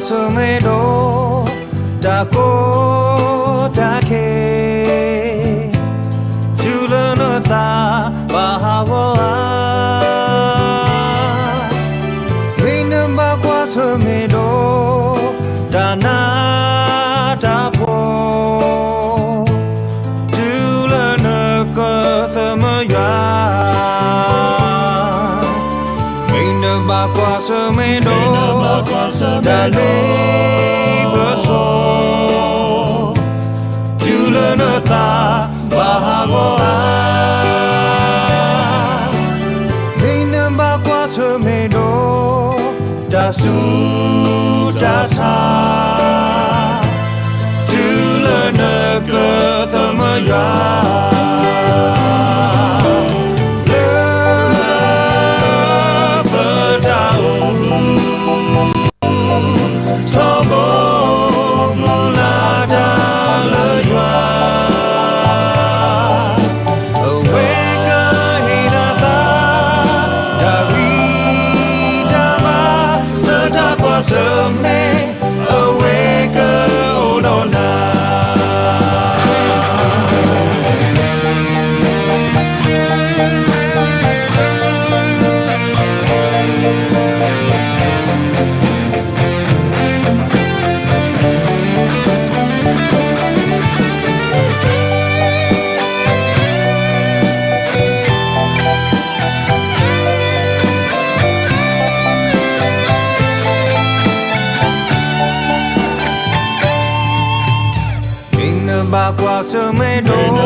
ဆၢၣ်မဲာ်ဒိၣ်, တၢ်ကီတၢ်ခဲ, တုၤလၢနသးဘၣ်ဟးဂီၤဧါ, မ့ၢ်နဘၣ်ကွၢ်ဆၢၣ်မဲာ်ဒိၣ်, တၢ်နးတၢ်ဖှီၣ် တုၤလၢနကသးမုာ်ယွၤ, မ့ၢ်နဘၣ်ကွၢ်ဆၢၣ်မဲာ်ဒိၣ်, တၢ်လ့ပစီ, တုၤလၢနသးဘၣ်ဟးဂီၤဧါ, မ့ၢ်နဘၣ်ကွၢ်ဆၢၣ်မဲာ်ဒိၣ်, တၢ်ဆူးတၢ်ဆါ တုၤလၢနကသးမုာ်ယွၤ, လၢပတၢ်အိၣ်မူ ထီဘိမုၢ်လၢ်တၢ်လၢယွၤ, အဝဲကဟ့ၣ်နသး တၢ်ဂံၢ်တၢ်ဘါ လၢတၢ်ကွၢ်ဆၢၣ်မဲာ် အဝဲကအိၣ်ဒီးနၤ. မ့ၢ်နဘၣ်ကွၢ်ဆၢၣ်မဲာ်ဒိၣ်,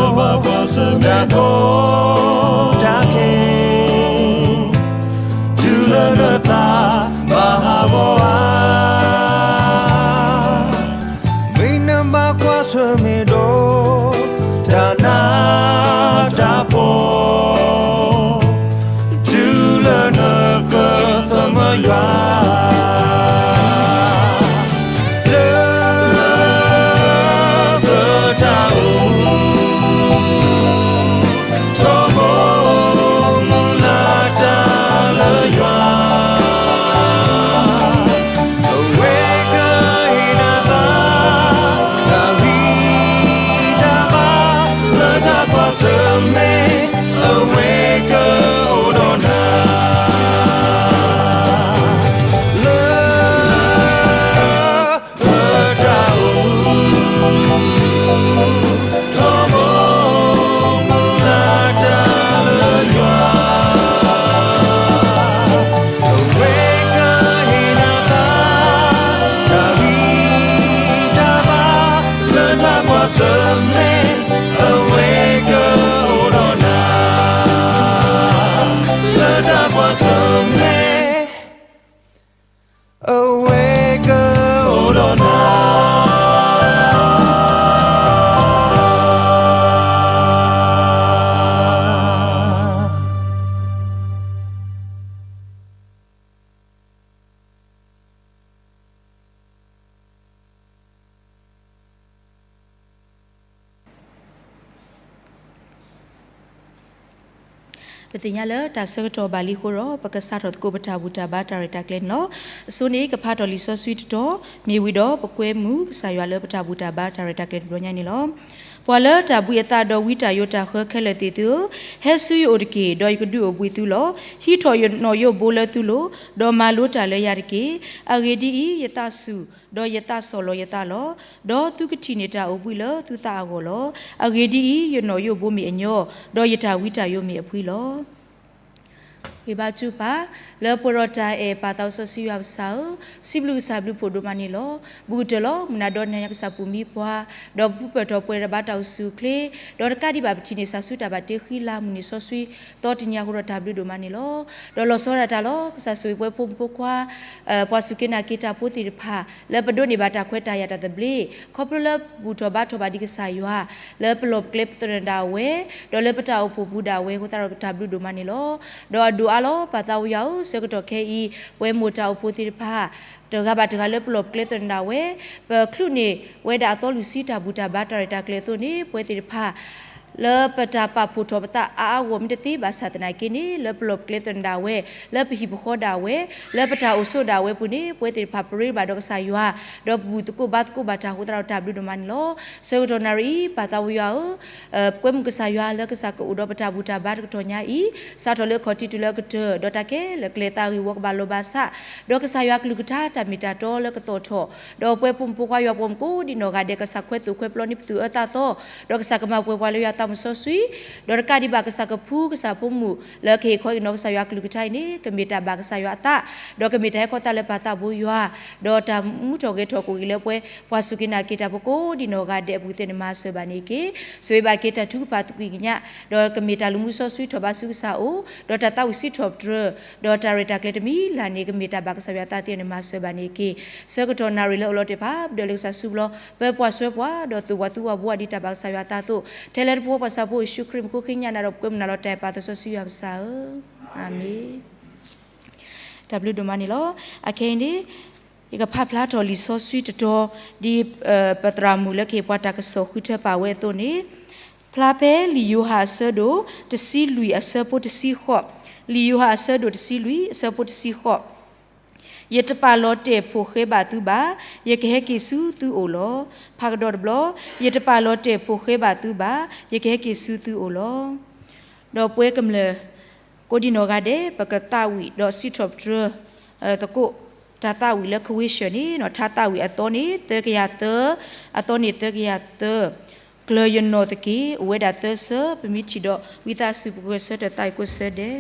တၢ်ကီတၢ်ခဲ, တုၤလၢနသးဘၣ်ဟးဂီၤဧါ, မ့ၢ်နဘၣ်ကွၢ်ဆၢၣ်မဲာ်ဒိၣ်, တၢ်နးတၢ်ဖှီၣ် တုၤလၢနကသးမုာ်ယွၤ, လၢပတၢ်အိၣ်မူ ထီဘိမုၢ်လၢ်တၢ်လၢယွၤ, အဝဲကဟ့ၣ်နသး တၢ်ဂံၢ်တၢ်ဘါ လၢတၢ်ကွၢ်ဆၢၣ်မဲာ် အဝဲကအိၣ်ဒီးနၤ, လၢပတၢ်အိၣ်မူ ထီဘိမုၢ်လၢ်တၢ်လၢယွၤ, အဝဲကဟ့ၣ်နသး တၢ်ဂံၢ်တၢ်ဘါ လၢတၢ်ကွၢ်ဆၢၣ်မဲာ် အဝဲကအိၣ်ဒီးနၤ, လၢတၢ်ကွၢ်ဆၢၣ်မဲာ် အဝဲကအိၣ်ဒီးနၤ. ပသ့ၣ်ညါလၢတၢ်ဆၢကတီၢ်ဘၣ်လံအဃိဒီး ပကစးထီၣ်သကိးပတၢ်ဘူၣ်တၢ်ဘါတၢ်ရဲၣ်တၢ်ကျဲၤန့ၣ်လီၤ. အဆိန့ၣ် ကဖးထီၣ်လံာ်စီဆှံတတီၤ မ့ၢ်ဝံၤဒီး ပကွဲမုာ်ကစၢ်ယွၤလၢပတၢ်ဘူၣ်တၢ်ဘါတၢ်ရဲၣ်တၢ်ကျဲၤတဘျီညါန့ၣ်လီၤ. ပှၤလၢတၢ်ဘှံးအသးဒီးဝံတၢ်ယိးတၢ်ဃၢခဲလၢာ်သ့ၣ်သုဧၢ, ဟဲဆူယအိၣ်တက့ၢ်, ဒီးယကဒုးအိၣ်ဘှံးသုလီၤ. ဟံးထီၣ်ယနီၣ်ယိးဘိလၢသုလိၤ, ဒီးမၤလိတၢ်လၢယၤတက့ၢ်. အဂ့ၢ်ဒ်အံၤ, ယသးစူၤ, ဒီးယသးဆီၣ်လီၤယသးလီၤ. ဒီးသုကထံၣ်န့ၢ်တၢ်အိၣ်ဘှံးလၢသုသးအဂီၢ်လီၤ. အဂ့ၢ်ဒ်အံၤ, ယနီၣ်ယိးဘိမ့ၢ်အညီ, ဒီးယတၢ်ဝံတၢ်ယိးမ့ၢ်အဖှံလီၤ. ဂ့ၤဘါထုကဖၣ်, လၢပှဲၤဒီးတၢ်အဲၣ်ပၢ်သးစီဆှံယွၤပကစၢ်ဧၢ, စံးဘျုးကစၢ်ဘျုးဖှိၣ်ဒိၣ်မးန့ၣ်လီၤ. ဘူးကတၢၢ်လီၤ. မုၢ်နၤဒီးနၤညါကစၢ်ပူၤမံပှၤ, ဒီးပူၤဖျဲးထီၣ်ပှဲၤဒီးဘါတၢ်အိၣ်ဆူၣ်အိၣ်ချ့, ဒီးတကးဒံးဘၣ်ပထံၣ်န့ၢ်စၢ်ဆူတၢ်ဘၣ်တ့ဃံလၤမုၢ်နံၤစီဆှံသီတနံၤအဃိဒီးတၢ်ဘျုးဒိၣ်မးန့ၣ်လီၤ. ဒီးလီၤဆီဒၣ်တၢ်လီၤ. ကစၢ်ဆိၣ်ဂ့ၤပှၤဖိမုၣ်ဖိခွါ, ပှၤစူၢ်က့ၤနာ်က့ၤတၢ်ဖိသ့ၣ်တဖၣ် လၢပဒိးန့ၢ်ဘၣ်တၢ်ခွဲးတၢ်ယာ်တၢ်သဘျ့, ခီဖျိလၢပဘူၣ်ထီၣ်ဘါထီၣ်ဘၣ်ဒံးကစၢ်ယွၤ, လၢပလီၢ်ပကျဲသနၢၣ်ဒၣ်ဝဲ, ဒီးလၢပတၢ်အိၣ်ဖှိၣ်ပူၤဒၣ်ဝဲအဃိသတးဒီးတၢ်ဘျုးဒိၣ်မးန့ၣ်လီၤ. ဒီးအဒိၣ်အါလီၤ. ပၢ်သးဝံယွၤဧၢ, ဆၢကတီၢ်ခဲအံၤ ပဝဲမိၢ်တၢ်အိၣ်ဖှိၣ်သ့ၣ်တဖၣ် တဂၤဘၣ်တဂၤလၢပလီၢ်ပကျဲသနၢၣ်ဒၣ်ဝဲ, ပချုးန့ၢ်ဝဲဒၣ်အသီလွံၢ်ဆံတၢ်ဘူၣ်တၢ်ဘါတၢ်ရဲၣ်တၢ်ကျဲၤအသိးန့ၣ် ပဝဲသ့ၣ်တဖၣ် လၢပတၢ်ပာ်ဖှိၣ်ထီၣ်ပသးအါအါဂီၢ်ဂီၢ်မ့ၢ်တသ့ဘၣ်ဆၣ်သနာ်က့န့ၣ် လၢပလီၢ်ပကျဲသနၢၣ်ဒၣ်ဝဲ, လၢပဟံၣ်ပဃီဒၣ်ဝဲ, လၢပတၢ်အိၣ်ဆိးဒၣ်ဝဲပူၤန့ၣ် ပဝဲသ့ၣ်တဖၣ်ပရ့ဘၣ်ဒီးကစၢ်ယွၤ, ဒီးပဘူၣ်သကိးဘါသကိးဘၣ်တၢ်အဃိသတးဒီးတၢ်ဘျုးဒိၣ်မးန့ၣ်လီၤ. ဆၢကတီၢ်နၣ်ရံၣ်အံၤ ပၢ်သးဝံယွၤဧၢ, ပကွဲမုာ်ကစၢ်ယွၤလၢကစၢ်ကအိၣ်ဒီးပတၢ်ဘူၣ်တၢ်ဘါတကတီၢ်ညါအံၤ, စးထီၣ်လၢအခီၣ်ထံးတုၤလၢအကတၢၢ်, ဒီးတၢ်ခဲလၢာ်ကျဲၤသးဂ့ၢ်ဝီကဘၣ်လီၤဘၣ်ဆၣ်, ဒီးကစၢ်ယွၤကလုၢ်ကထါတၢ်မ့ၢ်တၢ်တီလၢကသီၣ်ထီၣ်, ဒီးပဝဲဖိမုၣ်ဖိခွါယွၤပိာ်မုၣ်ကိးဒံးနီၢ်ဂၤဒဲး ကစၢ်ခွဲးသိၣ်ခွဲးပျီန့ၢ်ပသူၣ်အၢသးသီ, ဒီးကစၢ်ကမၤပှဲၤပှၤလၢယွၤသးမုၢ်စီဆှံ, ဒီးတကးဒံးဘၣ်ကစၢ်ကဖှူကစၢ်ဖိမုၣ်လၢကဟ့ၣ်ခီဟ့ၣ်နီၤကစၢ်ယွၤကလုၢ်ကထါအံၤန့ၣ် ကမ့ၢ်တၢ်ဘၣ်ကစၢ်ယွၤအသး, ဒီးကမ့ၢ်တၢ်ဟဲခီသးလၢပၢ်သးဘိယွၤ, ဒီးတၢ်မူထီၣ်ဂဲၤထီၣ်ကိၣ်ဂ့ၤလၢပဝဲ ပှၤစူၢ်က့ၤနာ်က့ၤတၢ်ဖိကိးဒံးနီၢ်ဂၤဒဲးအပူၤသ့ၣ်န့ၣ်မၤစၢၤဘၣ်န့ၣ်တက့ၢ်. ဆိၣ်ဂ့ၤဘၣ်က့ၤတၢ်ထုကဖၣ်သကွံာ်ကညး, ဒီးကမ့ၢ်တၢ်လူၤမူစီဆှံထီၣ်ဘးဆူကစၢ်အအိၣ်, ဒီးတၢ်သးဝံၣ်စံးထီၣ်ပတြၢၤ, ဒီးတၢ်ရဲၣ်တၢ်ကျဲၤတမံၤလၢ်န့ၣ် ကမ့ၢ်တၢ်ဘၣ်ကစၢ်ယွၤအသးသ့ၣ်န့ၣ်မၤစၢၤဘၣ်န့ၣ်တက့ၢ်. ဆၢကတီၢ်နၣ်ရံၣ်လၢအအိၣ်လီၤတဲာ်ဖးဒိၣ်လၢကစၢ်စုပူၤလီၤ. ပၢၤပှၤဆှၢပှၤ, ဒီးသူၣ်ဝးသူဝးဘိးဝးဒ်တၢ်ဘၣ်ကစၢ်ယွၤအသးအသိး, ထဲလၢတပှဲၤပှၤဆၣ်ဖိယ့ၣ်ၡူးခရံာ်မူခိၣ်ဃ့ညါနၤဒီးပကွဲမုာ်နၤလီၤတဲာ်ပၢ်သးစီဆှံယွၤကစၢ်ဧၢ, အၤမ့ၣ်. တၢ်ဘျုးဒိၣ်မးန့ၣ်လီၤ. အခဲအံၤန့ၣ် ယကဖးဖျါထီၣ်လံာ်စီဆှံတတီၤ, ဒ်ပသရၣ်မုၣ်လၢကဟ့ၣ်ပှၤတၢ်ကစီၣ်ဃုထၢပာ်ဝဲအသိးန့ၣ်, ဖျါဖဲလံာ်ယိၤဟၣ်အဆၢဒိၣ်တဆံလွံၢ်အဆၢဖိတဆံဃိး, လံာ်ယိၤဟၣ်အဆၢဒိၣ်တဆံလွံၢ်အဆၢဖိတဆံဃိး, ယတပာ်လီၤတဲာ်ဖိၣ်ဃဲဘၣ်သုဘၣ်, ယကဟဲက့ၤဆူသုအိၣ်လီၤ. ဖးကဒီးတဘျီ, ယတပာ်လီၤတဲာ်ဖိၣ်ဃဲဘၣ်သုဘၣ်, ယကဟဲက့ၤဆူသုအိၣ်လီၤ. ဒီးပဝဲကမျၢၢ် ကိးဒံးနီၢ်ဂၤဒဲး ပကသးဝံၣ်ဒီးစံးထီၣ်ပတြၢၤသကိး တၢ်သးဝံၣ်လၢ Quotation န့ၣ် ထါသးဝံၣ်အသီန့ၣ် သၢကယၤသၢ, အသီန့ၣ်သၢကယၤသၢ, ကျၢၤယနီၢ်သက့ၢ် အိၣ်ဝဲဒၣ်သၢဆၢ, ပမ့ၢ်ထံၣ်ဒီးဝံသးစူၤပကဂဲၤဆၢထၢၣ်သးဝံၣ်ကိးဆၢဒဲး.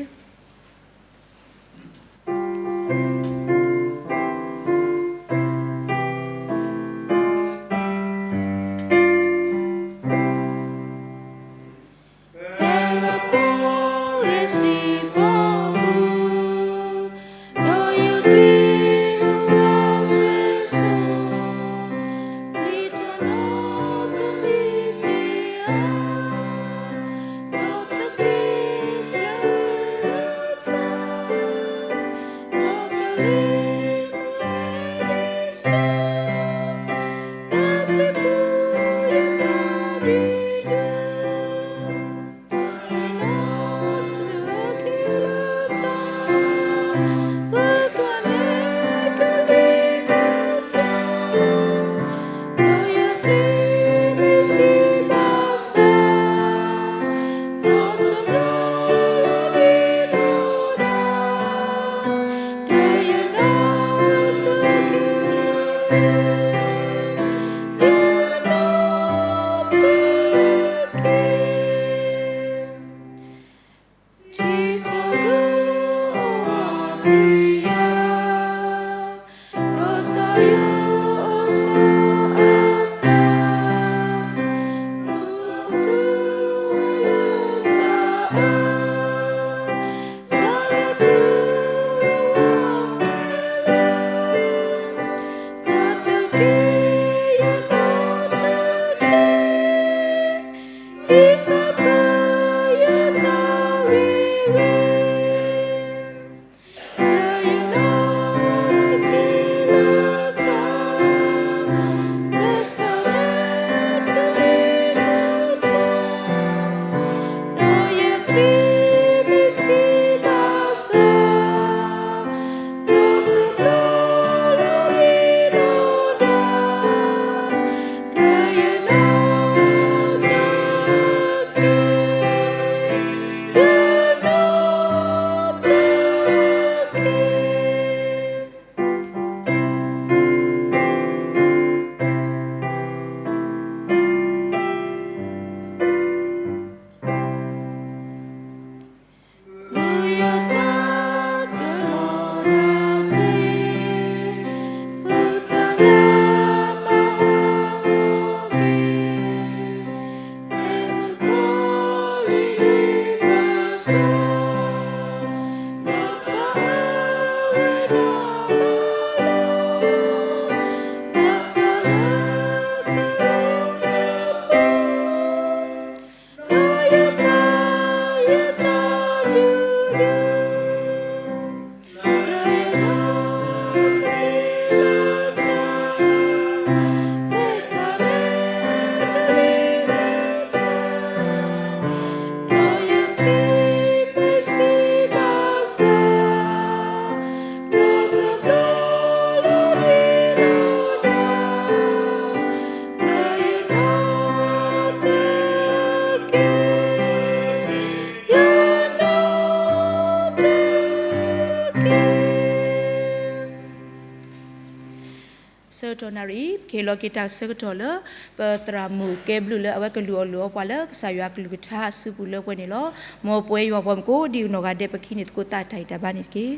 ဆၢကတီၢ်နၣ်ရံၣ် ပကဟ့ၣ်လီၤက့ၤတၢ်ဆၢကတီၢ်လၢ ပသရၣ်မုၣ်ကဲဘျုးလၢအဝဲကလုၢ်အီၣ်လုၢ်အီပှၤလၢကစၢ်ယွၤအကလုၢ်ကထါအစုပူၤလၢပှဲၤန့ၣ်လီၤ. မ်ပဝဲယွၤပှၤမုၣ်ကိးဒံးနီၢ်ဂၤဒဲး ပကဟံးန့ၢ်သကိးသးတၢ်ဂံၢ်တၢ်ဘါန့ၣ်တက့ၢ်.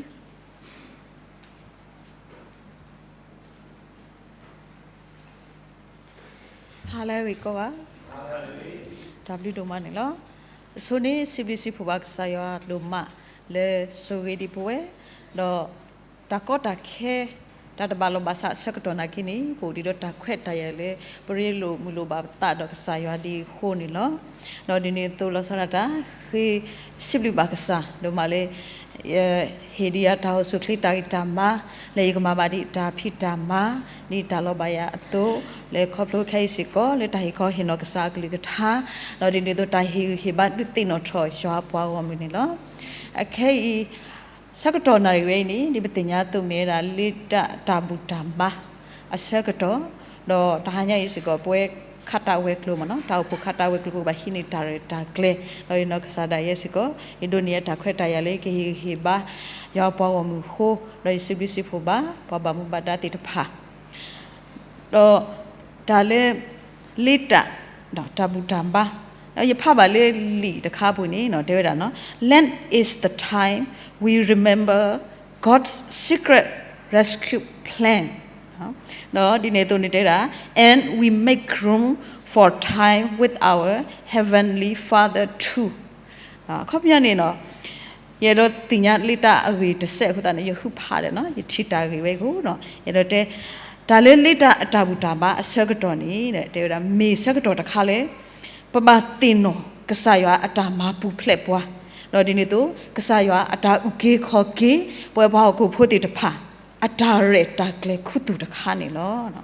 ဟါလၢအဂ့ၤကိးဂၤ, တၢ်ဘျုးဒိၣ်မးန့ၣ်လီၤ. အဆိန့ၣ် စံးဘျုးစံးဖှိၣ်ဘၣ်ကစၢ်ယွၤဒိၣ်မးလၢဆိၣ်ဂ့ၤဒံးပဝဲ, ဒီးတၢ်ကီတၢ်ခဲ တၢ်တဘၣ်လိာ်ဘၣ်စးအဆၢကတီၢ်နာ်က့န့ၣ် ပအိၣ်ဒံးဒီးတၢ်ခွဲးတၢ်ယာ်လၢ ပရ့လိာ်မုာ်လိာ်ဘၣ်ပသးဒီးကစၢ်ယွၤဒ်အဃိန့ၣ်လီၤ. ဒီးဒ်န့ၣ်အသိးလီၤဆီဒၣ်တၢ် ဃ့စံးဘျုးဘၣ်ကစၢ်ဒိၣ်မးလၢ ဟ့ၣ်ဒံးယၤတၢ်အိၣ်ဆူၣ်အိၣ်ချ့တၢ်ဂံၢ်တၢ်ဘါ လၢယကမၤဘၣ်ဒံးတၢ်ဖံးတၢ်မၤ ဒ်တၢ်လီၤဘၣ်ယၤအသိး လၢခီဖျိခဲအံၤစ့ၢ်ကီး လၢတၢ်ဟ့ၣ်ခီဟ့ၣ်နီၤကစၢ်အကလုၢ်ကထါ ဒီးဒ်န့ၣ်အသိးတၢ်ဟ့ၣ်ဂံၢ်ဟ့ၣ်ဘါဒုးသ့ၣ်နီၣ်ထီၣ်ယွၤအပှၤဂီၢ်မုၢ်န့ၣ်လီၤ. အခဲအံၤ ဆၢကတီၢ်နၣ်ရံၣ်ဝဲအံၤန့ၣ် ဒ်ပသ့ၣ်ညါအသိးမ့ၢ်ဝဲဒၣ် လ့တၢ်တၢ်ဘူၣ်တၢ်ဘါ အဆၢကတီၢ်, ဒီးတဟါညါအံၤစ့ၢ်ကီး ပဝဲခးတၢ်ဝဲၤကျိၤမ့ၢ်နီၤ တၢ်အိၣ်ဖှိၣ်ခးတၢ်ဝဲၤကျိၤကဘၣ်ဟံးန့ၢ်တၢ်ရဲၣ်တၢ်ကျဲၤ ဒီးယနီၢ်ကစၢ်ဒၣ်ယဲစ့ၢ်ကီး ယဒိးန့ၢ်တၢ်ခွဲးတၢ်ယာ်လၢကဟ့ၣ်ဂံၢ်ဟ့ၣ်ဘါ ယွၤပှၤဂီၢ်မုၢ်အဃိ ဒီးယစံးဘျုးစံးဖှိၣ်ဘၣ် ပှၤဘၣ်မူဘၣ်ဒါသ့ၣ်တဖၣ် ဒီးတၢ်လၢ လ့တၢ် ဒီးတၢ်ဘူၣ်တၢ်ဘါ ဒီးယဖးဘၣ်လၢလံာ်တခါအပူၤန့ၣ် တဲဝဲဒၣ်နီၤ Lent is the time we remember God's secret rescue plan ဒီးဒ်န့ၣ်အသိးန့ၣ်တဲဝဲဒၣ် and we make room for time with our Heavenly Father too အခီပညီန့ၣ်နီၤ ယအဲၣ်ဒိးသ့ၣ်ညါလ့တၢ်အဂ့ၢ်တစဲးအဃိသတးန့ၣ် ယဟုဖးဒီးနီၤ ယထံၣ်တၢ်ဂ့ၢ်ဝဲအဃိနီၤ ယအဲၣ်ဒိးတဲ တၢ်လၢလ့တၢ်အတၢ်ဘူၣ်တၢ်ဘါအဆၢကတီၢ်န့ၣ် တဲဝဲဒၣ် မ့ၢ်ဆၢကတီၢ်တခါလၢ ပဘၣ်သ့ၣ်နီၣ်ကစၢ်ယွၤအတၢ်မၤပူၤဖျဲးပှၤ, ဒီးဒ်န့ၣ်အသိး ကစၢ်ယွၤအတၢ်အုၣ်က့ၤခီၣ်က့ၤ ပဝဲပှၤဟီၣ်ခိၣ်ဖိသ့ၣ်တဖၣ် အတၢ်ရဲၣ်တၢ်ကျဲၤခူသူၣ်တခါန့ၣ်လီၤ.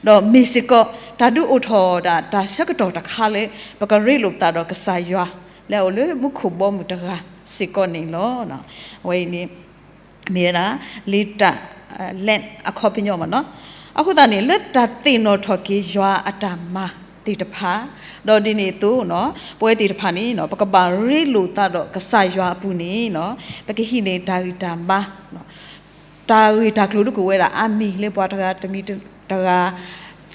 ဒီးမ့ၢ်စ့ၢ်ကီး တၢ်ဒုးအိၣ်ထီၣ်ဒၣ်တၢ်ဆၢကတီၢ်တခါလၢ ပကရ့လိာ်ပသးဒီးကစၢ်ယွၤ လၢအအိၣ်လၢမူခိၣ်ဘီမုၢ်တဂၤစ့ၢ်ကီးန့ၣ်လီၤ. အဝဲအံၤန့ၣ် မ့ၢ်ဝဲဒၣ် လ့တၢ် Lent အခီပညီမ့ၢ်နီၤ. အဃိသတးန့ၣ် လၢတၢ်သ့ၣ်နီၣ်ထီၣ်က့ၤယွၤအတၢ်မၤသ့ၣ်တဖၣ်, ဒီးဒ်န့ၣ်အသိး ပဝဲသ့ၣ်တဖၣ်န့ၣ် ပကဘၣ်ရ့လိာ်သးဒီးကစၢ်ယွၤအပူၤန့ၣ် ပကဟံးန့ၢ်တၢ်ဂံၢ်တၢ်ဘါ တၢ်ဂ့ၢ်တၢ်ကျိၤဒ်ကအိၣ်ဝဲဒၣ်အါမံၤလၢပှၤတဂၤတမံၤ တဂၤ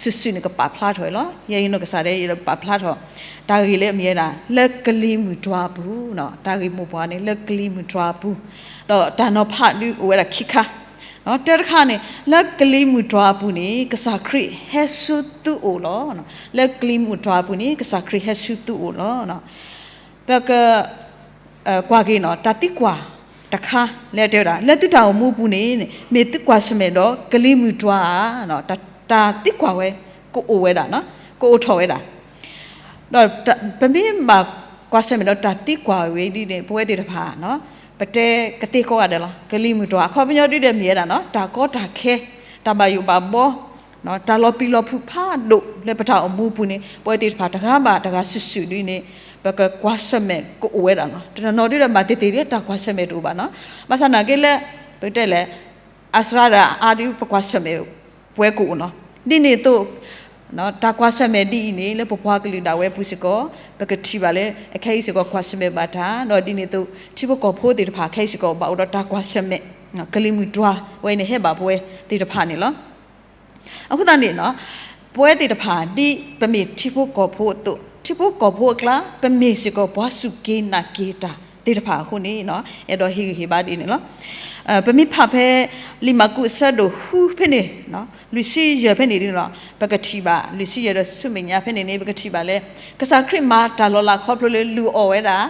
စုာ်စုာ်န့ၣ်ကပာ်ဖျါထီၣ်လီၤ. ယဲယနီၢ်ကစၢ်ဒၣ်ယဲဒီးပာ်ဖျါထီၣ် တၢ်ဂ့ၢ်လၢအမ့ၢ်ဝဲဒၣ် လၢကလံၤမုၢ်တွၤအပူၤ, တၢ်ဂ့ၢ်မိၢ်ပှၢ်န့ၣ် လၢကလံၤမုၢ်တွၤအပူၤ, ဒီးတၢ်နီၤဖးဒုးအိၣ်ဝဲဒၣ်ခံခါ, တၢတခါန့ၣ် လၢကလံၤမုၢ်တွၤအပူၤန့ၣ် ကစၢ်ခရံာ်ဟဲဆူသုအိၣ်လီၤ. လၢကလံၤမုၢ်တွၤအပူၤန့ၣ် ကစၢ်ခရံာ်ဟဲဆူသုအိၣ်လီၤ. ပက ကွၢ်က့ၤနီၤ တၢ်သံကွၢ်တခါ လၢတဲဝဲဒၣ် လၢသုတၢ်အိၣ်မူအပူၤန့ၣ် မ့ၢ်သုကွၢ်ဆၢၣ်မဲာ်ဒီးကလံၤမုၢ်တွၤဧါ, တၢ်သံကွၢ်ဝဲ ကအိၣ်ဝဲဒၣ်, ကအိၣ်ထီၣ်ဝဲဒၣ်, ဒီးပမ့ၢ်ဘၣ်ကွၢ်ဆၢၣ်မဲာ်ဒီးတၢ်သံကွၢ်ဝဲဒ်န့ၣ် ပဝဲသ့ၣ်တဖၣ် ပတဲကသ့ကိးဂၤဒဲးလီၤ. ကလံၤမုၢ်တွၤ အခီပညီဒ်ဒီးမ့ၢ်ဝဲဒၣ်နီၤ တၢ်ကီတၢ်ခဲ, တၢ်ဘၣ်ယိၣ်ဘၣ်ဘီ တၢ်လီၤပျံၤလီၤဖုးဖးဒိၣ်လၢပတၢ်အိၣ်မူအပူၤန့ၣ် ပဝဲသ့ၣ်တဖၣ်တဂၤဘၣ်တဂၤစုာ်စုာ်ဒ်န့ၣ် ပကကွၢ်ဆၢၣ်မဲာ်ကအိၣ်ဝဲဒၣ်လီၤ. တနီၤနီၤဒ်ဒီးမၤသ့သ့ဒ်တၢ်ကွၢ်ဆၢၣ်မဲာ်တအိၣ်ဘၣ်နီၤ. ဘၣ်ဆၣ်နာ်က့လၢ ပကတဲလဲၣ် အစှၤဒၣ်အါဒ်ပကွၢ်ဆၢၣ်မဲာ် ပဝဲကအိၣ်နီၤ. ဒ်န့ၣ်အသိး တၢ်ကွၢ်ဆၢၣ်မဲာ်ဒ်အံၤန့ၣ် လၢပပှၤကလုာ်ဒၣ်ဝဲအပူၤစ့ၢ်ကီး ပကထံၣ်ဘၣ်လၢ အခဲအံၤစ့ၢ်ကီးကွၢ်ဆၢၣ်မဲာ်ဘၣ်တၢ် ဒီးဒ်န့ၣ်အသိး ထံဖိကီၢ်ဖိသ့ၣ်တဖၣ်ခဲအံၤစ့ၢ်ကီး ဘၣ်အိၣ်ဒီးတၢ်ကွၢ်ဆၢၣ်မဲာ် ကလံၤမုၢ်တွၤဝဲအံၤန့ၣ် ဟဲဘၣ်ပဝဲသ့ၣ်တဖၣ်န့ၣ်လီၤ. အဃိသတးန့ၣ်နီၤ ပဝဲသ့ၣ်တဖၣ်ဒ်ပမ့ၢ်ထံဖိကီၢ်ဖိအသိး ထံဖိကီၢ်ဖိအကျါ ပမ့ၢ်စ့ၢ်ကီးပှၤစူၢ်က့ၤနာ်က့ၤတၢ်သ့ၣ်တဖၣ်အဃိန့ၣ် အဲၣ်ဒိးဟ့ၣ်ဂံၢ်ဟ့ၣ်ဘါဒ်န့ၣ်လီၤ. ပမ့ၢ်ဖးဖဲ လံာ်မၢ်ကူးအဆၢဒိၣ်ဃုဖဲန့ၣ် လွံၢ်ဆံယဲၢ်ဖဲန့ၣ်ဒ်န့ၣ်လီၤ ပကထံၣ်ဘၣ် လွံၢ်ဆံယဲၢ်ဒီးဆူမဲာ်ညါဖဲန့ၣ်န့ၣ် ပကထံၣ်ဘၣ်လၢ ကစၢ်ခရံာ်မၤတၢ်လီၤလးခီဖျိလၢလူၤအီၣ်ဝဲဒၣ်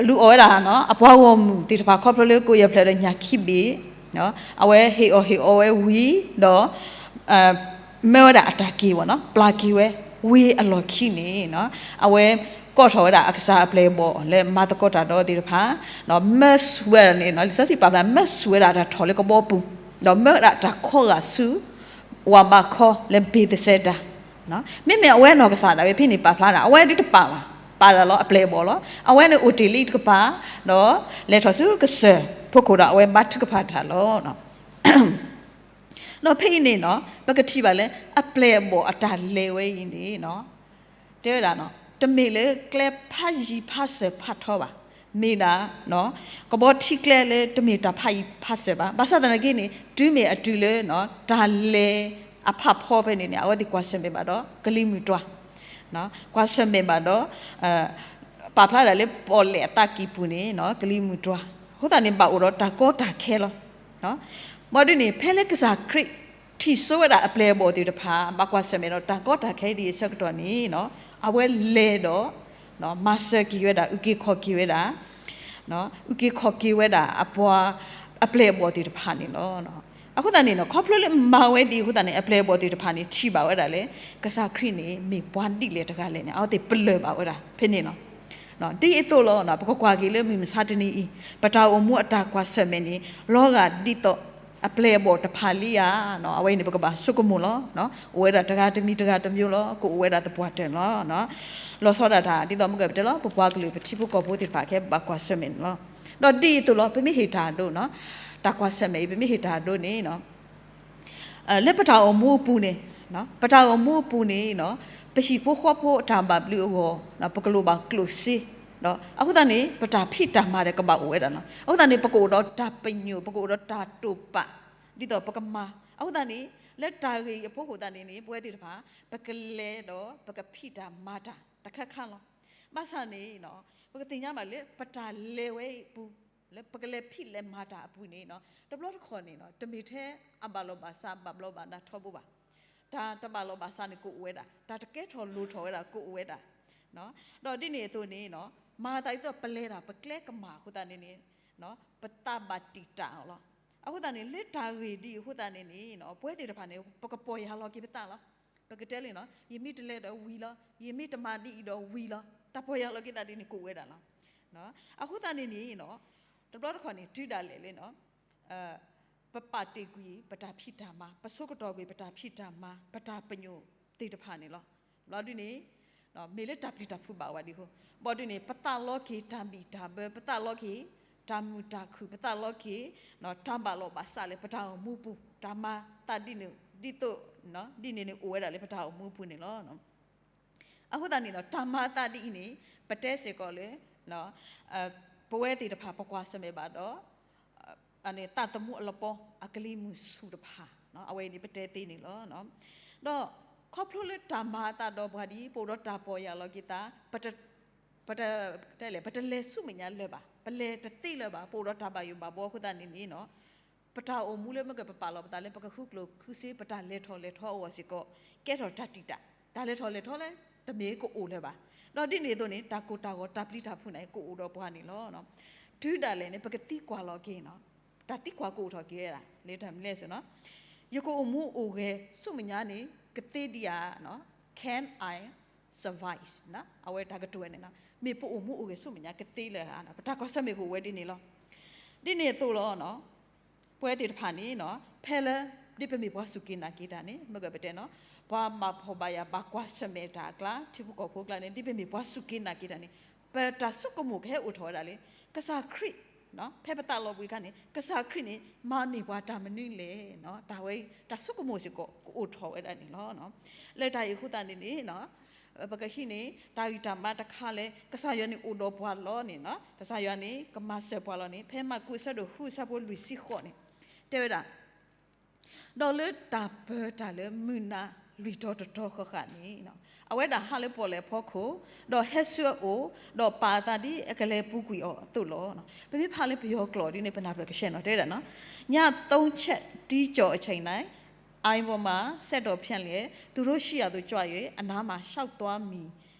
လူၤအီၣ်ဝဲဒၣ် အပှၤဂီၢ်မုၢ်သ့ၣ်တဖၣ်ခီဖျိလၢကိးယဲၢ်ဖျၢၣ်ဒီးညၣ်ခံဘ့ၣ်, အဝဲဟ့ၣ်အီၣ်ဟ့ၣ်အီဝဲဝံၤဒီး မၢဝဲဒၣ်အတၢ်က့ၤဝဲနီၤ ပျၢ်က့ၤဝဲဝံၤအလီၢ်ခံန့ၣ် အဝဲကိးထီၣ်ဝဲဒၣ်အကစၢ်အပျဲၢ်အဘီၣ်လၢမၤသကိးတၢ်ဒီးသ့ၣ်တဖၣ် မၢဆူၣ်ဝဲဒၣ်န့ၣ် လံာ်စီဆှံပာ်ဖျါ မၢဆူၣ်ဝဲဒၣ်တၢ်ထီၣ်လၢကဘီပူၤ ဒီးမၢဝဲဒၣ်တၢ်ခီဂာ်ဆူ ဝၤဘးခီလၢဘ့းသစဲဒါ မ့မ့ၢ်အဝဲနီၢ်ကစၢ်ဒၣ်ဝဲဖဲန့ၣ်ပာ်ဖျါဒၣ် အဝဲဒုးတပာ်ဘၣ် ပာ်ဒၣ်လီၤအပျဲၢ်အဘီၣ်လီၤ. အဝဲန့ၣ်အိၣ်တ့ၢ်လံတကပၤ ဒီးလဲၤထီၣ်ဆူကစၢၢ်ဖီခိၣ်ဒီးအဝဲဘါထုကဖၣ်တၢ်လီၤ. ဒီးဖဲအံၤန့ၣ်နီၤ ပကထံၣ်ဘၣ်လၢအပျဲၢ်အဘီၣ်အတၢ်လဲၤဝဲအံၤန့ၣ်နီၤ တဲဝဲဒၣ်နီၤ တမ့ၢ်လၢကျဲဖးယံၤဖးစၢၤဖးထီဘၣ်. မ့ၢ်ဒၣ် ကဘီထံကျဲလၢတမ့ၢ်တၢ်ဖးယံၤဖးစၢၤဘၣ်. ဘၣ်ဆၣ်သနာ်က့န့ၣ် တုၤမ့ၢ်အတုၤလၢ တၢ်လဲၤအဖးဖီဖဲန့ၣ်န့ၣ် အဝဲသ့ၣ်ကွၢ်ဆၢၣ်မဲာ်ဘၣ်ဒီး ကလံၤမုၢ်တွၤ, ကွၢ်ဆၢၣ်မဲာ်ဘၣ်ဒီး ပာ်ဖျါဒၣ်လၢပီၣ်လဲၣ်အသးကံၢ်ပူၤန့ၣ် ကလံၤမုၢ်တွၤ, အဃိသတးန့ၣ် ဘၣ်အိၣ်ဒီးတၢ်ကီတၢ်ခဲလီၤ. ဘၣ်ဒ်န့ၣ် ဖဲလၢကစၢ်ခရံာ်ထံၣ်စိဝဲဒၣ်အပျဲၢ်အဘီၣ်သ့ၣ်တဖၣ် ဘၣ်ကွၢ်ဆၢၣ်မဲာ်ဒီးတၢ်ကီတၢ်ခဲဒ်အံၤအဆၢကတီၢ်န့ၣ် အဝဲလဲၤဒီး မၤစၢၤက့ၤဝဲဒၣ် အုၣ်က့ၤခီၣ်က့ၤဝဲဒၣ် အုၣ်က့ၤခီၣ်က့ၤဝဲဒၣ်အပှၤအပျဲၢ်အဘီၣ်သ့ၣ်တဖၣ်န့ၣ်လီၤ. အဃိသတးန့ၣ် ခီဖျိလၢမၤဝဲဒ်အဃိသတးန့ၣ် အပျဲၢ်အဘီၣ်သ့ၣ်တဖၣ်န့ၣ် ထံၣ်ဘၣ်ဝဲဒၣ်လၢ ကစၢ်ခရံာ်န့ၣ် မ့ၢ်ပှၤဒ်လဲၣ်တဂၤလဲၣ်န့ၣ် အဝဲသ့ၣ်ပလၢၢ်ဘၣ်ဝဲဒၣ်ဖဲန့ၣ်လီၤ. ဒ်အသိးလီၤ ပကကွၢ်က့ၤလၢမုၢ်မဆါတနံၤအံၤ ပတၢ်အိၣ်မူအတၢ်ကွၢ်ဆၢၣ်မဲာ်န့ၣ် လီၤဂာ်ဒ်သိးအပျဲၢ်အဘီၣ်တဖၣ်လံဧါ. အဝဲအံၤန့ၣ် ပကဘၣ်ဆိကမိၣ်လီၤ. အိၣ်ဝဲဒၣ်တဂၤတမံၤတဂၤတမံၤလီၤ, ကအိၣ်ဝဲဒၣ်သပှၢ်တၢၢ်လီၤ. လီၤဆီဒၣ်တၢ် ဒ်သိးမ့ၢ်ကပတဲလီၤ ပပှၤကလုာ်ပထံဖိကီၢ်ဖိသ့ၣ်တဖၣ်ကဲဘၣ်ကွၢ်ဆၢၣ်မဲာ်န့ၣ်လီၤ. ဒီးဒ်အံၤအသိးလီၤ ပမ့ၢ်ဟ့ၣ်တၢ်အဒိ တၢ်ကွၢ်ဆၢၣ်မဲာ်အံၤ ပမ့ၢ်ဟ့ၣ်တၢ်အဒိန့ၣ် လၢပတၢ်အိၣ်မူအပူၤန့ၣ် ပတၢ်အိၣ်မူအပူၤန့ၣ် ပဟံၣ်ဖိဃီဖိအတၢ်ဘၣ်ဘျုးအဂီၢ် ပကလိၣ်ဘၣ်ကျိၣ်စ့, ဒီးအဃိသတးန့ၣ် ပတၢ်ဖံးတၢ်မၤဒီးကဘၣ်အိၣ်ဝဲဒၣ်လီၤ. အဃိသတးန့ၣ် ပကအိၣ်ဒီးတၢ်ပညိၣ် ပကအိၣ်ဒီးတၢ်တိာ်ပာ် ဒ်သိးပကမၤ, အဃိသတးန့ၣ် လၢတၢ်ဂ့ၢ်အံၤအဖီခိၣ်သတးန့ၣ်န့ၣ် ပဝဲသ့ၣ်တဖၣ် ပကလဲၤဒီးပကဖံးတၢ်မၤတၢ်တခါခါလီၤ. ဘၣ်ဆၣ်န့ၣ် ပကသ့ၣ်ညါဘၣ်လၢပတၢ်လဲၤဝဲအံၤအပူၤ လၢပကလဲၤဖံးလဲၤမၤတၢ်အပူၤန့ၣ် တဘျီတခီၣ်န့ၣ် တမ့ၢ်ထဲအဘၣ်လီၤဘၣ်စးဘၣ်ဘျီးဘၣ်ဒါထီဘိဘၣ်. တၢ်တဘၣ်လီၤဘၣ်စးန့ၣ်ကအိၣ်ဝဲဒၣ်, တၢ်တကဲထီၣ်လိၤထီၣ်ဝဲဒၣ်ကအိၣ်ဝဲဒၣ်. ဒီးဒ်န့ၣ်အသိးန့ၣ် မၤသးဒ်သိးပလဲၤတၢ်ပကျဲကမၣ်အဃိသတးန့ၣ်န့ၣ် ပသးဘၣ်တံာ်တာ်အီၤလီၤ. အဃိသတးန့ၣ် လၢတၢ်ဂ့ၢ်ဒ်အဃိသတးန့ၣ်န့ၣ် ပဝဲသ့ၣ်တဖၣ်န့ၣ် ပကပီၢ်ယၢ်လီၤက့ၤပသးလီၤ. ပကတဲလံနီၤ ယမ့ၢ်တလဲၤဒီးဝံၤလီၤ, ယမ့ၢ်တမၤဒ်အံၤဒီးဝံၤလီၤ, တၢ်ပီၢ်ယၢ်လီၤက့ၤသးဒ်န့ၣ်ကအိၣ်ဝဲဒၣ်လီၤ. အဃိသတးန့ၣ်န့ၣ် တဘျီတခီၣ်န့ၣ် တုၤဒၣ်လဲာ်လၢ ပပာ်တ့ၢ်ကွံာ်ပတၢ်ဖံးတၢ်မၤ, ပဆိကတီၢ်ကွံာ်ပတၢ်ဖံးတၢ်မၤ, ပတၢ်ပညိၣ်သ့ၣ်တဖၣ်န့ၣ်လီၤ. ဘျီဒ်န့ၣ် မ့ၢ်လၢတၢ်ပျံၤတၢ်ဖုးဘၣ်ဝဲဒ်အဃိ, ဘျီဒ်န့ၣ် ပသးလီက့ၤတၢ်ဘံၣ်တၢ်ဘၢ, ပသးလီက့ၤတၢ်မုာ်တၢ်ခုၣ်, ပသးလီက့ၤ တၢ်ဘၣ်လီၤဘၣ်စးလၢပတၢ်အိၣ်မူပူၤ, တၢ်မၤသးဒ်န့ၣ် ဒ်သိး ဒ်န့ၣ်န့ၣ်အိၣ်ဝဲဒၣ်လၢပတၢ်အိၣ်မူပူၤန့ၣ်လီၤ. အဃိသတးန့ၣ်ဒီး တၢ်မၤအသးဒ်အံၤန့ၣ် ပတဲစ့ၢ်ကီးလၢ ပဝဲသ့ၣ်တဖၣ်ပကွၢ်ဆၢၣ်မဲာ်ဘၣ်ဒီး သးသမူအလပီ အကလံၤမုၢ်ဆူၣ်တဖၣ် အဝဲအံၤန့ၣ်ပတဲသ့န့ၣ်လီၤ. ဒီးခီဖျိလၢတၢ်မၤအသးဒီးပှၤဒ်အံၤ ပအိၣ်ဒီးတၢ်ပီၢ်ယၢ်လီၤက့ၤသး ပတ ပတလဲၤဆူမဲာ်ညါလၢၤဘၣ်, ပလဲၤတသ့လၢၤဘၣ်, ပအိၣ်ဒီးတၢ်ဘၣ်ယိၣ်ဘၣ်ဘှီအဃိသတးန့ၣ်န့ၣ် ပတၢ်အိၣ်မူလၢမ့ၢ်ကပပာ်လီၤပသးလၢပကဃုကျိၣ်ဃုစ့ ပတၢ်လဲၤထီၣ်လဲၤထီအဂီၢ်စ့ၢ်ကီး ကဲထီၣ်တၢ်တံာ်တာ်, တၢ်လဲၤထီၣ်လဲၤထီလၢတမ့ၢ်ကအိၣ်လၢၤဘၣ်. ဒီးဒ်န့ၣ်အသိးန့ၣ် တၢ်ကိၢ်တၢ်ဂီၤတၢ်ပျံၤတၢ်ဖုးန့ၣ် ကအိၣ်ဒီးပှၤန့ၣ်လီၤ. တုၤဒၣ်လဲာ်န့ၣ် ပကသံကွၢ်လီၤက့ၤ တၢ်သံကွၢ်ကအိၣ်ထီၣ်က့ၤဝဲဒၣ် လၢတၢ်မနုၤလဲၣ်စ့ၢ်နီၤ, ယကအိၣ်မူအိၣ်ဂဲၤဆူမဲာ်ညါန့ၣ် ကသ့ဒံးဧါ, Can I survive? အဝဲတၢ်ကတိၤဝဲန့ၣ် မ့ၢ်ပအိၣ်မူအိၣ်ဂဲၤဆူမဲာ်ညါကသ့လၢၤဧါ, ပတၢ်ကွၢ်ဆၢၣ်မဲာ်ကအိၣ်ဝဲဒ်န့ၣ်လီၤ. ဒ်န့ၣ်အသိးလီၤ ပဝဲသ့ၣ်တဖၣ်န့ၣ် ဖဲလၢ ဒ်ပမ့ၢ်ပှၤစူၢ်က့ၤနာ်က့ၤတၢ်န့ၣ် မ့ၢ်ကပတဲနီၤ ပှၤဘၣ်ဖှီၣ်ဘၣ်ယာ်ဘၣ်ကွၢ်ဆၢၣ်မဲာ်တၢ်အကျါ ထံဖိကီၢ်ဖိအကျါန့ၣ် ဒ်ပမ့ၢ်ပှၤစူၢ်က့ၤနာ်က့ၤတၢ်န့ၣ် ပတၢ်ဆိကမိၣ်ကဟဲအိၣ်ထီၣ်ဝဲဒၣ်လၢ ကစၢ်ခရံာ် ဖဲပသးလီၤဘှံးအခါန့ၣ် ကစၢ်ခရံာ်န့ၣ် မၤန့ၢ်ပှၤတၢ်မနုၤလဲၣ်, တၢ်ဝဲ တၢ်ဆိကမိၣ်စ့ၢ်ကီး ကအိၣ်ထီၣ်ဝဲဒၣ်န့ၣ်လီၤ. လၢတၢ်အံၤအဃိသတးန့ၣ်န့ၣ် ပကဟံးန့ၢ် တၢ်ဂံၢ်တၢ်ဘါတခါလၢ ကစၢ်ယွၤန့ၣ်အိၣ်ဒီးပှၤလီၤန့ၣ် ကစၢ်ယွၤန့ၣ် ကမၤစၢၤပှၤလီၤန့ၣ် ဖဲမၢ်ကူးအဆၢဒိၣ်ဃုအဆၢဖိလွံၢ်ဆံဃိးန့ၣ် တဲဝဲဒၣ် ဒီးလၢတၢ်ပၢၤတၢ်လၢမုၢ်နၤလွံၢ်တီၤတတီၤဃၣ်ဃၣ်န့ၣ် အဝဲဒၣ်ဟးလၢပီၣ်လဲၣ်အဖီခိၣ် ဒီးဟဲဆူအအိၣ် ဒီးပာ်အသးဒ်အကလဲၤပူၤကွံာ်အီၤအသိးလီၤ. ပမ့ၢ်ဖးလၢပယီၤကျိာ်ဒ်န့ၣ် ပနၢ်ပၢၢ်ကဆှဲနီၤ တဲဝဲဒၣ်နီၤ ည သုံးချက်တီးကြော်အချိန်၌ အိမ်ပေါ်မှာ စက်တော်ဖြန့်လျက် သူတို့ရှိရာသို့ကြွ၍ အနားမှာ လျှောက်သွားမည်